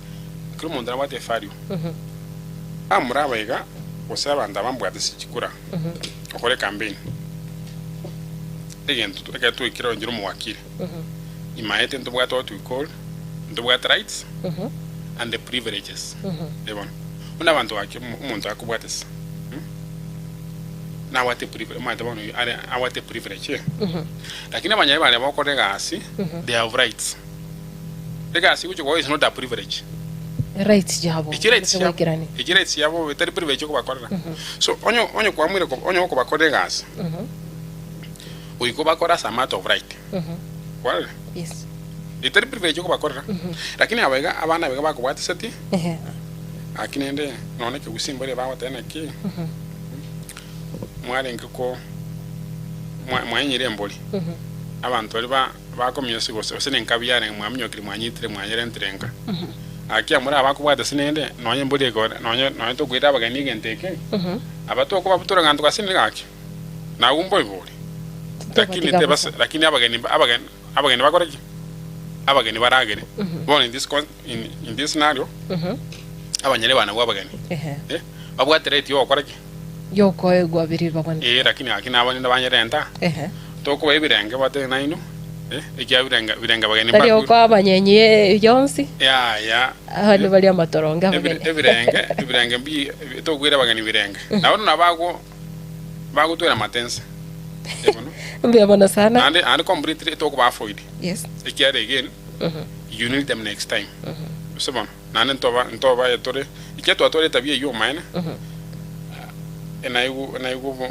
S2: kera omonto nabwate evalue. Abamura aba iga gose abanto aba mbwate ase chikura okore ecampaign egento ekero twaikire onye omowakili. Imaete ntobwate what we call ntobwate rights and the privileges. Eh bono, buna abanto gaki omonto akobwate ase nabwate privilege omanyete bono oyio are abwate privilege eh. Lakini abanyayi baria bagokora egasi they have rights. Egasi gochia koba is not a privilege.
S1: Rights chiabo
S2: Echi rights chiabo,
S1: goikerani.
S2: echi rights chiabo etari privilege okobakorera. So onye onye kwamuire onye okobakorera egasi, goika obakore as a matter of right. Kwarora?
S1: Yes.
S2: Etari privilege okobakorera. Lakini aba iga abana aba iga bakobwatisetie,
S1: Ehe.
S2: lakini rende nonya ekegusii mbore bagoteba naki, mwarenge ko mwa- mwanyenyire embori, abanto baria ba bakomiosi gose gose nenkabi yarenge mwaminyokire mwanyitire mwanyerentire nka. Gaki amore abakobwatisia nende nonya embori ekore nonya nonya tokoira abageni egento eke, aba tokobabutora ng'a ntogasinire gaki. Nagwo mboibori, lakini
S1: Tobatiga
S2: tebase
S1: bosa.
S2: lakini abageni abageni abageni bakore ki? Abageni baragere. Bono in this con in, in this scenario, abanyene ba nabwo abageni.
S1: Ehe.
S2: Eh, babwate right yogokora ki?
S1: Yokoegwa biria bagwanete.
S2: Eh, lakini gaki nabanyene banyerenta,
S1: Ehe.
S2: tokoba ebirenge batebe nainwe, eh, ekiagera birenge birenge abageni
S1: Tari
S2: mbakure.
S1: okoa abanyenyi eh, yonsi,
S2: Yaya.
S1: abande baria amatoronge
S2: Ebire-
S1: abageni.
S2: ebirenge ebirenge mbi tokoira abageni birenge. Nabo nabago bagotwera amatense. Eh, bono.
S1: Mbuya mono sana.
S2: Naende naende completely tokoba avoid.
S1: Yes.
S2: Ekiagera again, you need them next time. Gose bono, naende ntoba ntoba tore, ekiagera twatwara etabia eywo omaene, naigwe naigwe obo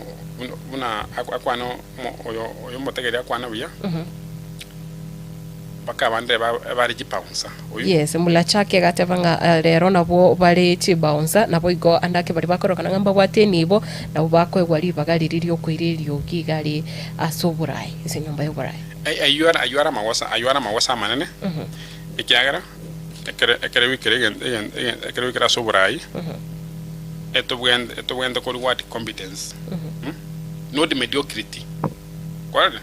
S2: buna akwane omo oyo oyo omotegereria akwane buya. Mpaka abande bare chibouncer. Oyio.
S1: Yes, Mulachaki agateba ng'a rero nabwo bare chibouncer, naboigo ande ake baria bakorokana ng'a mbabwate enibo, nabwo bakoegwa ribaga riria riokoira eriogi iga are ase oboraai, ase enyomba y'oboraai.
S2: Ayio are ayio are amagosa ayio are amagosa amanene, ekiagera ekere ekere goikera egento egento egento ekere goikera ase oboraai, etobwente etobwente ko reward competence, not mediocrity. Kwarorire?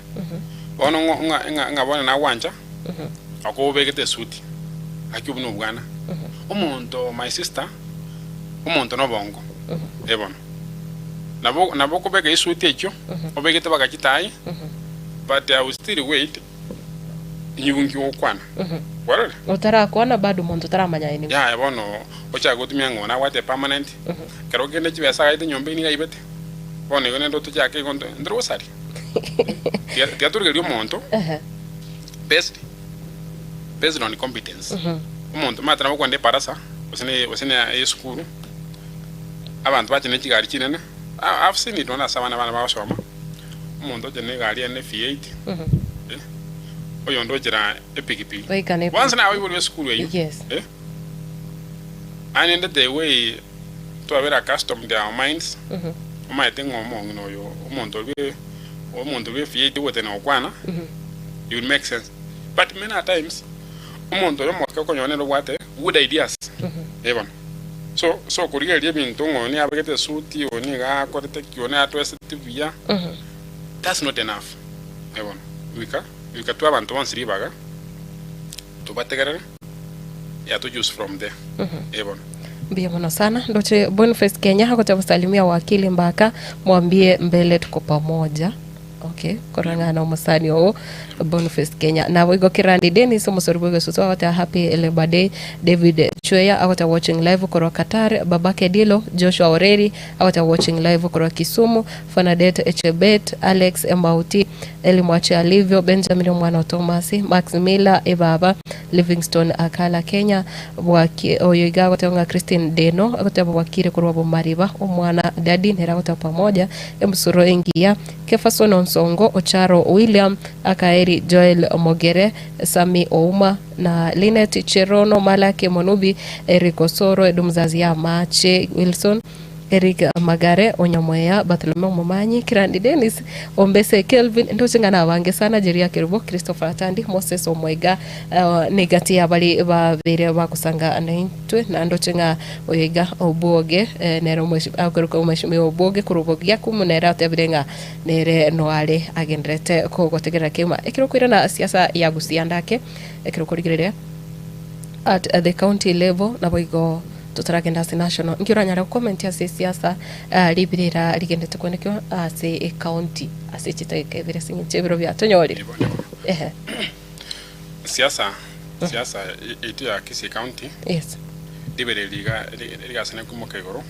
S2: Bono ng'o ng'a ng'a ng'a bono nagwancha, okobegete esuti, gaki obwo nobwana. Omonto my sister, omonto nobongo, eh bono. Nabo nabo okobeka esuti echio, obegete baka chitai, but I will still wait, nyungi gokwana. Kwarorire?
S1: Otarakwana bado omonto taramanya aye nigo.
S2: Yaya bono ochake gotumia ng'o nabwate permanent, ekero kende chibesa agaete nyomba nigo aibete. Bono igo nende otochake igo nto ntore gosaria. Tiga tiga torigererie omonto
S1: Ehe.
S2: based based on competence. Omonto omanyete nabo okwenda ebarasa gose ne gose ne esukuru, abanto bache ne chigari chinene, I have seen it nonya ase abana bane bagosoma, omonto oche ne egari ene V8, eh, oyonde ochera epikipiki.
S1: Goika ne
S2: Bonsi nabaibori b'esukuru eyio,
S1: Yes.
S2: eh, aye nende the way twabera accustomed our minds, omanyete ng'a omong'ina oyo, omonto oria omonto bwa efiyeti ogotena gokwana, you will make sense. But many a times, omonto oyo omoke okonyora nere obwate good ideas, eh bono. So so okorigereria ebinto ng'a oyo nigo abegete esuti, oyo nigo akorete ki, oyo nigo atweseti buya, that's not enough, eh bono. Goika goika twe abanto bonsi ribaga, tobategerere. Yeah, to choose from there. Eh, bono.
S1: Mbuya mono sana ndoche Boniface Kenya agoteba salimia wakili Mbaka mwambie mbele tuko pamoja. Okay, korang'ana omosani oo Boniface Kenya. Naboigo Kirandi Dennis omosori bw'egesusu agoteba happy Labour Day. David Chweya agoteba watching live korwa Qatar. Babake Dilo, Joshua Oreri agoteba watching live korwa Kisumu. Fernadette Chebet, Alex Mauti, Eli Mwache Alivio, Benjamin omwana o Thomas, Max Miller Ebaba, Livingstone Akala Kenya, Bwaki oyo iga agoteba ng'a Christine Deno agoteba bwakire korwa Bomariba, omwana Daddy nere agoteba pamoja, Emusuro engiya, Kefason Onsongo, Ocharo William, Akaeri Joel Mogere, Sammy Ouma, na Linet Cherono, Malaki Monubi, Eric Osoro, Edumzazi Amache Wilson, Eric Magare, Onyamweya, Bartholomeo Momanyi, Kirandi Dennis, Ombese Kelvin, ndoche ng'a nabange sana, Jeria Kerubo, Christopher Atandi, Moses Omoiga, eh, negati y'abari babere bagosanga naintwe, na ndoche ng'a oyo iga Obwoge, eh, nere omweshi- akoruka omweshimiwa Obwoge korwa Obogiakumu, nere atebire ng'a nere noare agendererete kogotegerera kegima. Ekero okoirana siasa ya Gusii ande ake, ekero okorigereria at the county level, naboigo Totaragenda ase national, inki oranyare gokomenti ase esiasa ribirira rigendete kwenekio ase ecounty ase chidakika ibere ase eng'encho ebiro biatonyorire?
S2: Nigo, nigo.
S1: Ehe.
S2: Siasa, siasa yaito ya Kisii County,
S1: Yes.
S2: ribere riga rigasana koimoka igoro,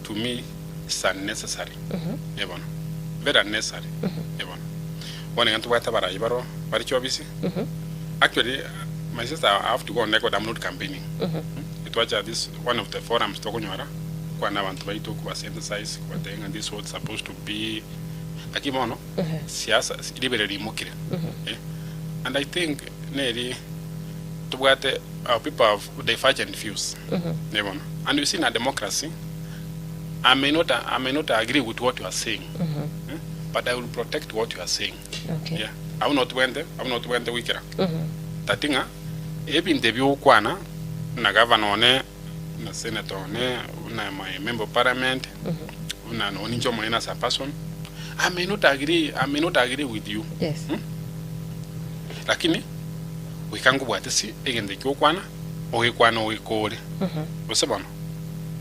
S2: to me is unnecessary. Eh bono, very unnecessary. Eh bono. Bono iga ntobwate abarai baro bare chiofisi, actually my sister I have to go on record I'm not campaigning. Etwacha this one of the forums tokonyora kwana abanto baito koba sensitize kobatebia ng'a this what supposed to be lakini bono siasa ribere rimokire eh and I think neri tobwate our people have divergent views eh bono and you see in a democracy I may not I may not agree with what you are saying eh, but I will protect what you are saying
S1: Okay.
S2: yeah abwo notobwente abwo notobwente goikera tati ng'a ebinto ebi ogokwana na gavana one, na senator one, buna my member of parliament, buna nonya ninche omonene as a person, I may not agree, I may not agree with you.
S1: Yes.
S2: Hmm? Lakini goika nkobwate si egento ekio ogokwana, ogekwana ogekore. Gose bono,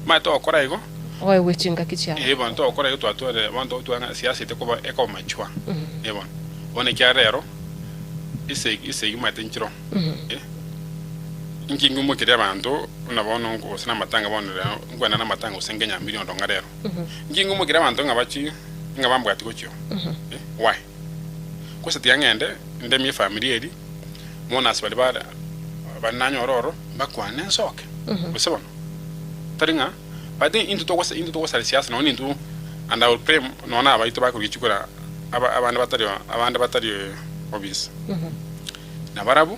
S2: omanyete togokora igo,
S1: Oegwe chingaki chiabo.
S2: eh bono togokora igo twatwarire bono togotwara ng'a siasa ete koba ekoba mature. Eh bono, bono ekiagera rero, esegi esegi omanyete nchiro. Eh, inki ngimokerie abanto buna bono gose namatanga bono rero nkwenda namatanga gose nkenyambirie onde ong'a rero. Inki ngimokerie abanto ng'a bachi ng'a bambwati gochio? Eh, why? Gose tiga ng'ende ndemie efamiri eria, mono ase baria bare baria nanyore ororo, mbakwane nsoke. Gose bono? Tari ng'a but intwe togose intwe togosara siasa nonye nintwe and I will pray nonye na abaito bakorigia chikura aba abande batari abande batari obisi. Na barabwo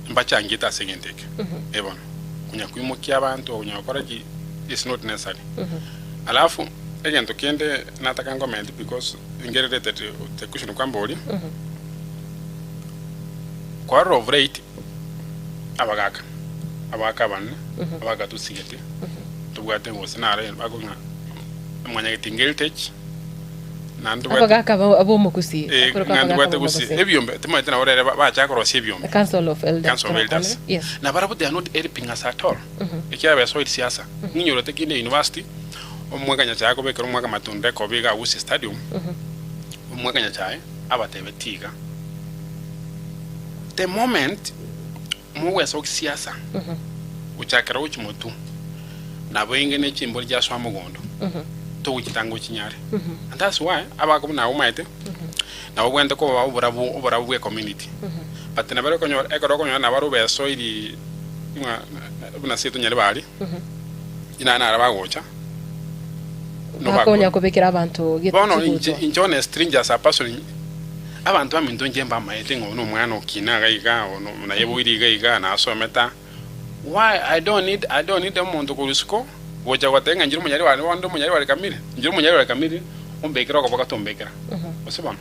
S2: mbachangete ase egento eke. Eh bono, konya koimokia abanto, konya gokora ki, is not necessary. Alafu egento kende nataka ngomenti because ngererete the question kwamboria, kwarora of late abagaka, abagaka abanene, abagaka tosigete, tobwate gose naro bakong'a mwanyagete heritage.
S1: Abagaaka b'omogusi,
S2: Eh,
S1: akorokwa
S2: ng'a
S1: abagaaka
S2: ntobwate gose
S1: b'omogusi.
S2: ebiombe timanyete nabo rere bachaka korosia ebiombe.
S1: The Council of Elders.
S2: Council of Elders.
S1: Yes.
S2: Na barabwo they are not helping us at all. Ekiagera besoire siasa. Ng'inyorete kinde university, omwaka Nyasae akobekera omwaka matunda ekobe iga Gusii Stadium, omwaka Nyasae abatebetie iga, the moment mogwesokia siasa, gochakera gochia motwe, nabo inge ne chimbori chiasoa mogondo, togochitanga ochinyare. And that's why abako buna abwo omanyete, nabo obwenerete koba oborabu oborabu bwe community. But nabo ekonyora ekero okonyora nabo aria obesoiri ng'a buna ase tonyare baria, inaa naro bagocha,
S1: Bakonya kobekera abanto gete
S2: Bono inche
S1: chigutwa.
S2: inche honestly inche as a person, abanto baminto inche mbamaete ng'a oyo nomwana okina iga iga, ono naye boire iga iga, nasomete aa. Why I don't need I don't need omonto korwa isiko gocha goteba ng'a inche omonyari wane bono inde omonyari ore kamiri, inche omonyari ore kamiri ombekere okoboka tombekera. Gose bono?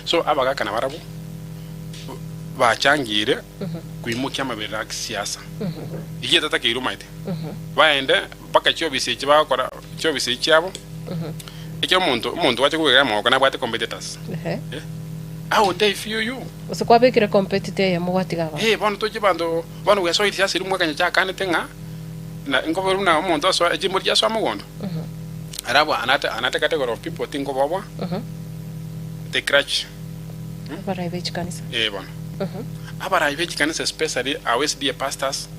S2: So abagaka nabarabwo bachangire koimokia amaberero a kisiasa. Eyio etatakeirwe omanyete. Baende mpaka chiofisi echi bagokora chiofisi echi chiabo, ekero omonto omonto gwacha kobekera amagoko nabwate competitors.
S1: Ehe.
S2: Eh, how would they feel you?
S1: Gose kwabekire competitor eyemo gwatiga abanto.
S2: Eh, bono toche banto bono gwesoirie ase riria omwaka Nyasae akanete ng'a na nkobe buna omonto asoa echimbori chiasoa mogondo. Arabwo anate anate category of people tinkoboboa. The crutch.
S1: Abarai be chikanisa.
S2: Eh bono. Abarai be chikanisa especially our SDA pastors.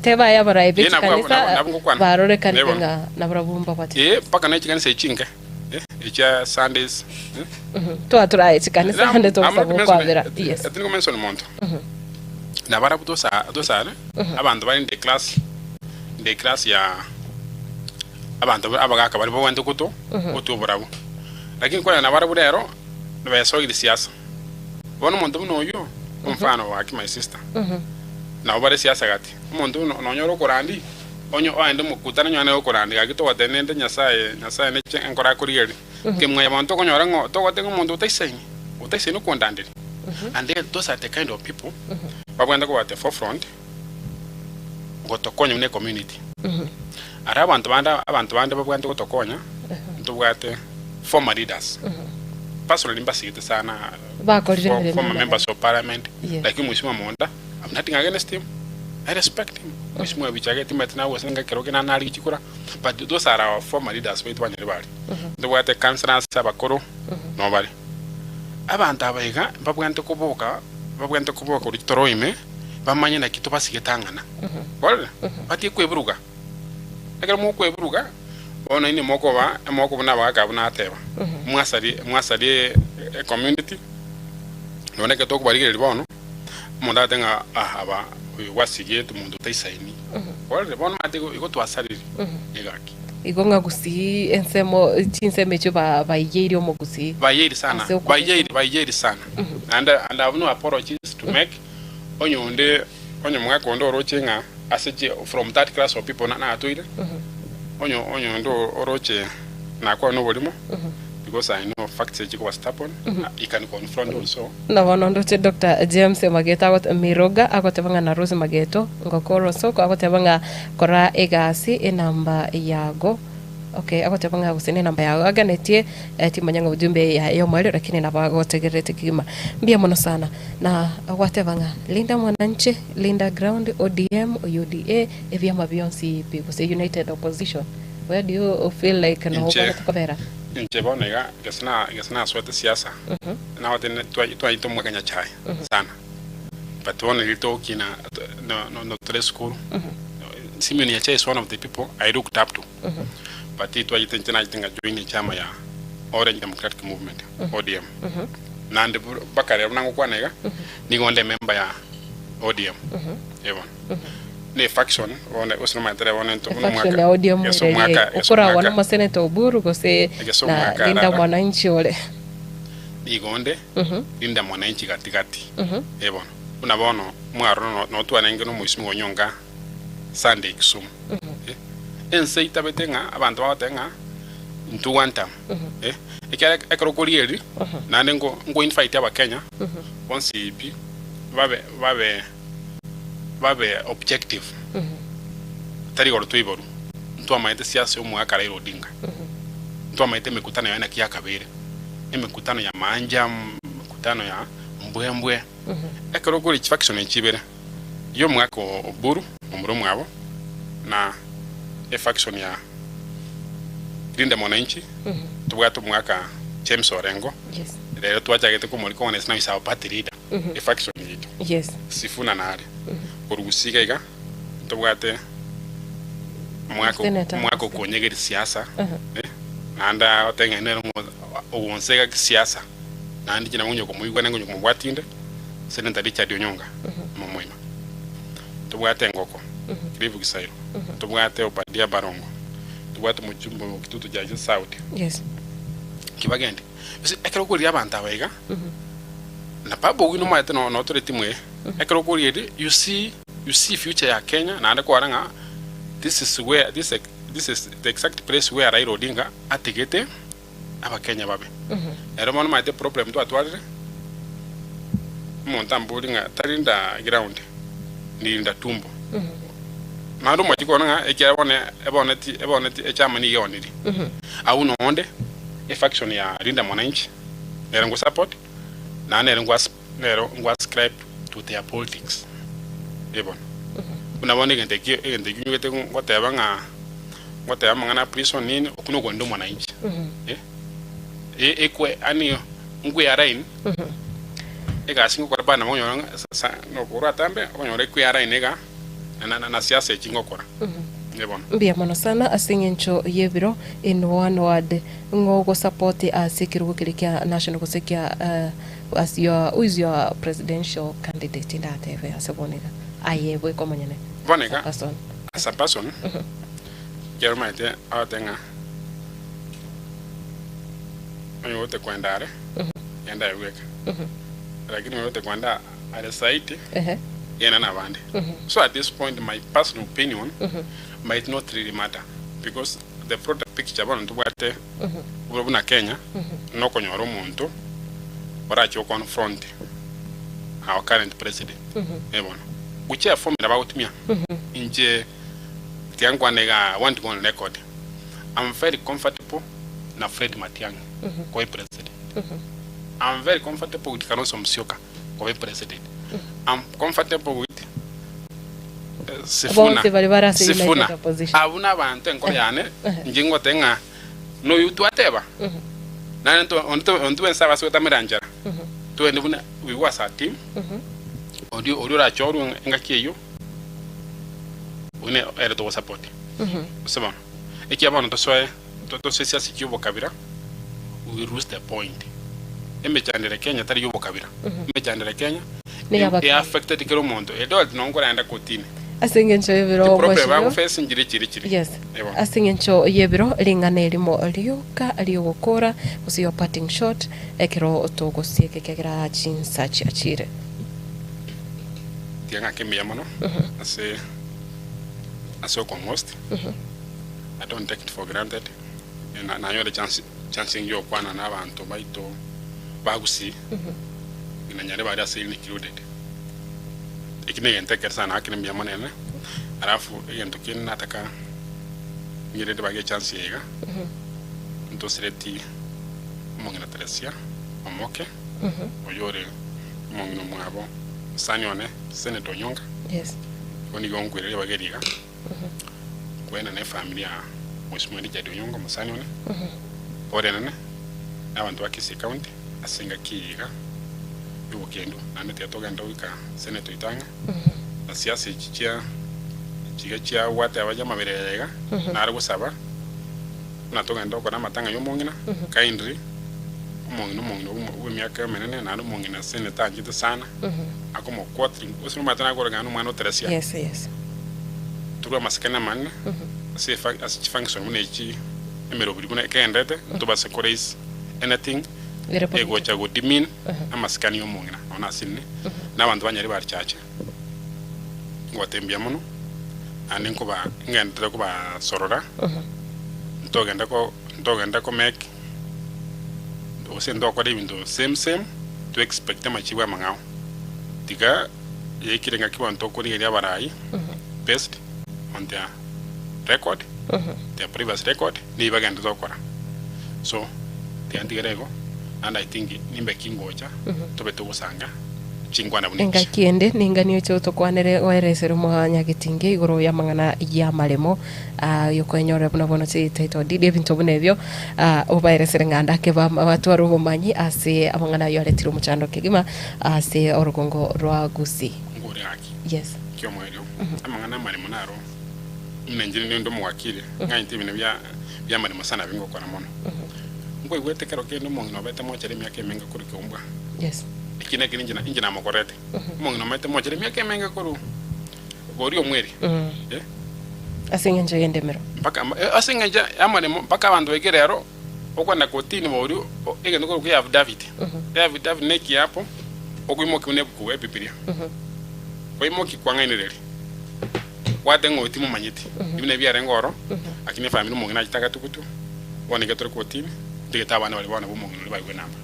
S1: Teba aye abarai be
S2: Eh, nabwo-
S1: chikanisa
S2: nabwo- nabwo ngokwana.
S1: barorekanire
S2: Eh, bono.
S1: ng'a nabarabwo mbabwate.
S2: Eh, mpaka ne chikanisa echinke. Eh, echia Sundays. Eh.
S1: Twaturaye chikanisa naende togosaba okwabera. Yes.
S2: Tindi komention monto. Nabarabwo tosa tosare abanto bare in the class in the class ya abanto abagaka baria babwenerete goto gotwa oborabu. Lakini kore nabarabwo rero besoire siasa. Bono omonto buna oyio, omfano gaki my sister, nabo bare siasa gati. Omonto buna nonya ore okorandi, onye oende omokutano onye nere okorandi gaki togoteba nende Nyasaye, Nyasaye neche enkoro akorigereria. Kemwaya bono tokonyora ng'o togoteba ng'a omonto otaisaini, otaisaini okondanderia. And then those are the kind of people babwenerete koba at the forefront gotokonya buna ecommunity. Aria abanto bande abanto bande babwenerete gotokonya, ntobwate former leaders. Personally mbasigete sana
S1: Bakorire emeremo
S2: former
S1: emenene.
S2: members of parliament
S1: Yes.
S2: like Mheshimiwa Monda, I've nothing against him. I respect him. Mheshimiwa Bichage timanyete nagose ng'a ekero kende narigie chikura, but those are our former leaders baito banyare baria. Ntobwate councillors abakoro nabo bare. Abanto aba iga mbabwenerete koboka, mbabwenerete koboka korwa chitoro ime, bamanye naki tobasigete ang'ana. Kwarorire? Batige kweburuga. Ekero mokweburuga, bono inwe mokoba mokoba buna abagaaka abwo nateba. Mwasarie mwasarie ecommunity, nonya ekero tokobarigereria bono, omonto agote ng'a ah aba oyo gwasigete omonto otaisaini. Kwarorire? Bono omanyete igo igo twasarire egaki.
S1: Igo ng'a gusii ensemo chinsemo echio ba baiyeirie omogusii.
S2: Baiyeirie sana,
S1: Ase okobeka
S2: baiyeirie baiyeirie sana. Naende and I have no apologies to make, onye onde onye omogaka onde oroche ng'a ase chi from that class of people na natoire, onye onye onde oroche nakwane noborimo, because I know facts echi koba stubborn, he can confront also.
S1: Na bono ndoche Doctor James Mageto agote Miroga agoteba ng'a na Rose Mageto ngokora osoko agoteba ng'a kora egasi enamba yago okay agoteba ng'a gose nenamba yago aganetie eh, timanya ng'a ujumbe ya yomoerio lakini nabo agotegererete kegima. Mbuya mono sana na gwateba ng'a Linda Mwananchi, Linda Ground, ODM, UDA, ebiama bionsi pi gose United Opposition where do you feel like no
S2: Inche
S1: obwate kobera?
S2: inche bono iga gese na gese nasoete siasa nagote twaito omwaka Nyachae sana but bono riria togokina no no tore esukuru Simeon Nyachae is one of the people I looked up to but twachete inche nachete nga join echama ya Orange Democratic Movement ODM naende mpaka rero buna ngokwana iga nigo nde emember ya ODM eh bono ne efaction bono gose nomanyete rero bono into buna
S1: Efaction
S2: omwaka
S1: ya ODM
S2: gese
S1: ere
S2: omwaka gese
S1: okoragwa
S2: omwaka
S1: nomoseneta Oburu gose
S2: gese
S1: na
S2: omwaka
S1: Linda
S2: arara
S1: Mwananchi ore.
S2: nigo onde Linda Mwananchi gati gati eh bono buna bono mwarora no notwarenge na omoisimwa onyonga Sunday Kisumu eh ense itabete ng'a abanto bagoteba ng'a intwe one term eh ekiagera ekero okorigereria naende nko nko invite abakenya bonsi pi babe babe babe objective tari igoro twaiborwa ntwamaete siasa ya omogaka Raila Odinga ntwamaete emekutano yaye naki yakabeire emekutano ya maanjam emekutano ya mbwembwe ekero okore chifaction echi ibere ya omogaka Oburu omura omwabo na efaction ya Linda Mwananchi tobwate omogaka James Orengo
S1: Yes.
S2: rero twachagete komorika one is now is our party leader efaction yaito
S1: Yes.
S2: Sifuna nare korwa Gusii iga iga ntobwate omwaka
S1: Senator.
S2: omwaka okonyegeria siasa eh, naende agoteba ng'a nere omo ogonsa iga kisiasa naende inche nabo nkonya komoigwa naende nkonya komobwatia inde Senator Richard Onyonga omomoima. Ntobwate engoko Cliff Gisairo, ntobwate Obadia Barongo, ntobwate omochumba o Kitutu Chache South
S1: Yes.
S2: Kibagende. Ase ekero okorigia abanto aba iga, na Babu oyio nomaete no notore timu eye, ekero okorigereria you see you see future ya Kenya naende kwarora ng'a this is where this this is the exact place where Raila Odinga atigete abakenya babe. Ero bono omanyete problem twatwarire, omonto ambori ng'a tarinda ground, nirinda tumbo. Naende omochie kore ng'a ekiagera bono eboneti eboneti echama nigo eoniri. Abwo nonde efaction ya Linda Mwananchi nere ngo support naende nere ngwa nere ngwa ascribe to their politics. Eh bono. Buna bono egento ekio egento ekio nyugete ngoteba ng'a ngoteba amang'ana a prison nini okwo nokonda omwananchi. Eh, e ekwe yaani. Nkwe align egasi ngokora bana okonyora ng'a sasa nokogoro atambe okonyora ekwe align iga na na na siasa echi ngokora. Inche bono.
S1: Mbuya mono sana ase eng'encho y'ebiro in one word ng'o ogosupport ase ekerogo keria kia national gose kia as your who is your presidential candidate ndatebe ase bono iga aye bweka omonyene
S2: Bono
S1: as a
S2: iga
S1: person.
S2: as a person ekero omanyete agote ng'a onye ogote kwenda are genda aye bweka lakini onye ogote kwenda are saiti genda na abande. So at this point my personal opinion might not really matter because the broader picture bono ntobwate buna buna Kenya nokonyora omonto orache goconfront our current president eh bono whichever formula bagotumia inche tiga nkwane iga I want to go on record I'm very comfortable na Fred Matiang'i koba president I'm very comfortable with Kalonzo Musyoka koba president I'm comfortable with eh, Sifuna
S1: Bonsi baria bare ase United
S2: Sifuna
S1: Opposition.
S2: abwo nabanto enkoro yane inche ngote ng'a noyo twateba naende nto- onto onto bwensi abase gotamera nchera twende buna we go as a team oria oria orachorwe engaki eyio buna ere togosupport ase bono ekiagera bono tosoe tosoe ase chi'obokabira we lose the point emechando ere Kenya tari y'obokabira emechando ere Kenya
S1: Ney'abakenya.
S2: e affected kera omonto Eldoret nonye nkorenda kotini
S1: Ase engencho y'ebiro
S2: chiproblem
S1: mweshimiwa
S2: bagoface nchire chire chire
S1: Yes.
S2: Eh bono.
S1: Ase engencho y'ebiro ring'ana erimo rioka ri'ogokora gose your parting shot ekero togosieka ekiagera chinsa chiachire.
S2: Tiga ng'ake mbuya mono ase ase okong'ost I don't take it for granted na nanyore chance chance engiya yokwana na abanto baito ba Gusii na nyare bare ase included. Eki negento ekere sana ng'akire mbuya mono ene alafu egento kende nataka ng'irende bage echance eye iga ntosireti omong'ina Teresia omoke oyore omong'ina omwabo mosani one Senator Onyonka
S1: Yes.
S2: igo nigo nkoira ribaga eri iga Kwena na efamiri ya Mheshimiwa Richard Onyonka omosani one, pore nene na abanto ba Kisii County ase engaki eye iga y'obokendu naende tiga togende goika Senate oito ang'e na siasa echi chia chiga chia gwateba chi'amabere aya iga nare gosaba buna togende gokora amatanga y'omong'ina kindly omong'ina omong'ina bw'emiaka emenene naende omong'ina Senate anchete sana. Akomokwatiri, gose nomanyete nakoreng'ana nomwana o Teresia.
S1: Yes, yes.
S2: Torwe amasikani amanene ase efa- ase chifunction buna echi emeroberi buna ekegenderete ntobase ko raise anything
S1: Ere political.
S2: egocha go demean amasikani ya omong'ina nonya ase ine na abanto banyare barichache ngobatebia mbuya mono naende nkoba ngenderere kobasorora ntogenda ko ntogenda ko make Gose ntokore ebinto same same to expect amachibu amang'ao. Tiga yaikire ngaki bono tokorigereria abarai based on their record, their previous record, nigo bagende tokora. So tiga ntigere igo naende I think nimbe ki ngocha tobe togosanga chinkwana buna echi.
S1: Engaki ende ningani oche otokwanere oeresere omonyagetinge igoro y'amang'ana y'amaremo Ah, oyokwenyorera buna bono chititle deed ebinto buna ebio, ah, obaeresere ng'a ndake ba- batware obomanyi ase amang'ana ayio aretire omochando kegima ase orogongo rwa Gusii.
S2: Ngore gaki
S1: Yes.
S2: ki'omoerio, amang'ana amaremo naro buna inche ninde omowakili, ng'anyete ebinto bia bi'amaremo sana bingokora mono. Nkoigwete ekero kende omong'ina obete mochere emiaka emenge korwa keumbwa.
S1: Yes.
S2: Eki nekero inche inche namokorete. Omong'ina omete mochere emiaka emenge korwa boria omweri. Eh.
S1: Ase engencho y'endemero.
S2: Mpaka ase engencho y'amaremo mpaka abanto baike rero okwana kotini boria egento korokwa eafidavit. Eafidavit ne ekiapo okoimokia buna ebuku ebibilia. Koimokia kwang'ainereria gwate ng'a oyo timomanyeti buna ebiarenge oro lakini efamiri omong'ina achete agatugutu bono iga tore kotini ntigete abana baria bono ba omong'ina oria baigwe enamba.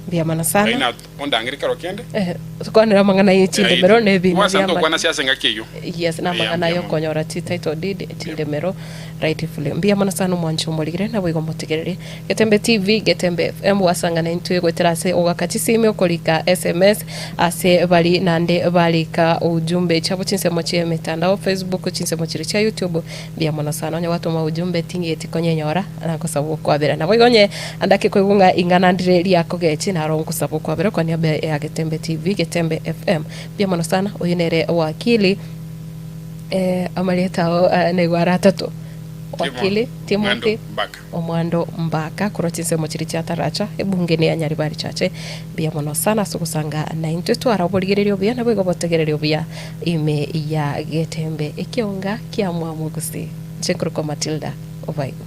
S1: Mbuya mono sana.
S2: Lakini ondangerie kero kende
S1: Ehe. Tokwanera amang'ana ye chindemero na ebina
S2: Gwasanta
S1: bi'amate.
S2: okwana siasa engaki eyio.
S1: Yes, na amang'ana
S2: Mbuya mono.
S1: y'okonyora chi title deed chindemero rightfully. Mbuya mono sana omwanchi omorigire naboigo motegereri. Getembe TV, Getembe FM gwasangana intwe goetera ase ogaka chisimi okorika SMS ase bari nande barika ujumbe chiabo chinsemo chie emetandao Facebook chinsemo chiria chia YouTube. Mbuya mono sana onye gwatoma ujumbe ting'eti konyenyora nagosaba okwabera. Naboigo onye andake koigwa ng'a ing'ana ndire riakogechi naro nkosaba okwabera kwa niaba ya Getembe TV, Getembe FM. Mbuya mono sana oyio nere wakili eh, amarieta ao eh, nigo are atato. Wakili Timothy
S2: Mbaka.
S1: Omwando Mbaka korwa chinsemo chiria chia Taracha ebunge ne ya Nyaribari Chache. Mbuya mono sana ase ogosanga naintwe twara oborigereria obuya naboigo obotegereri obuya ime ya Getembe ekionga kia mwamu gose. Inche nkorokwa Matilda Obaigo.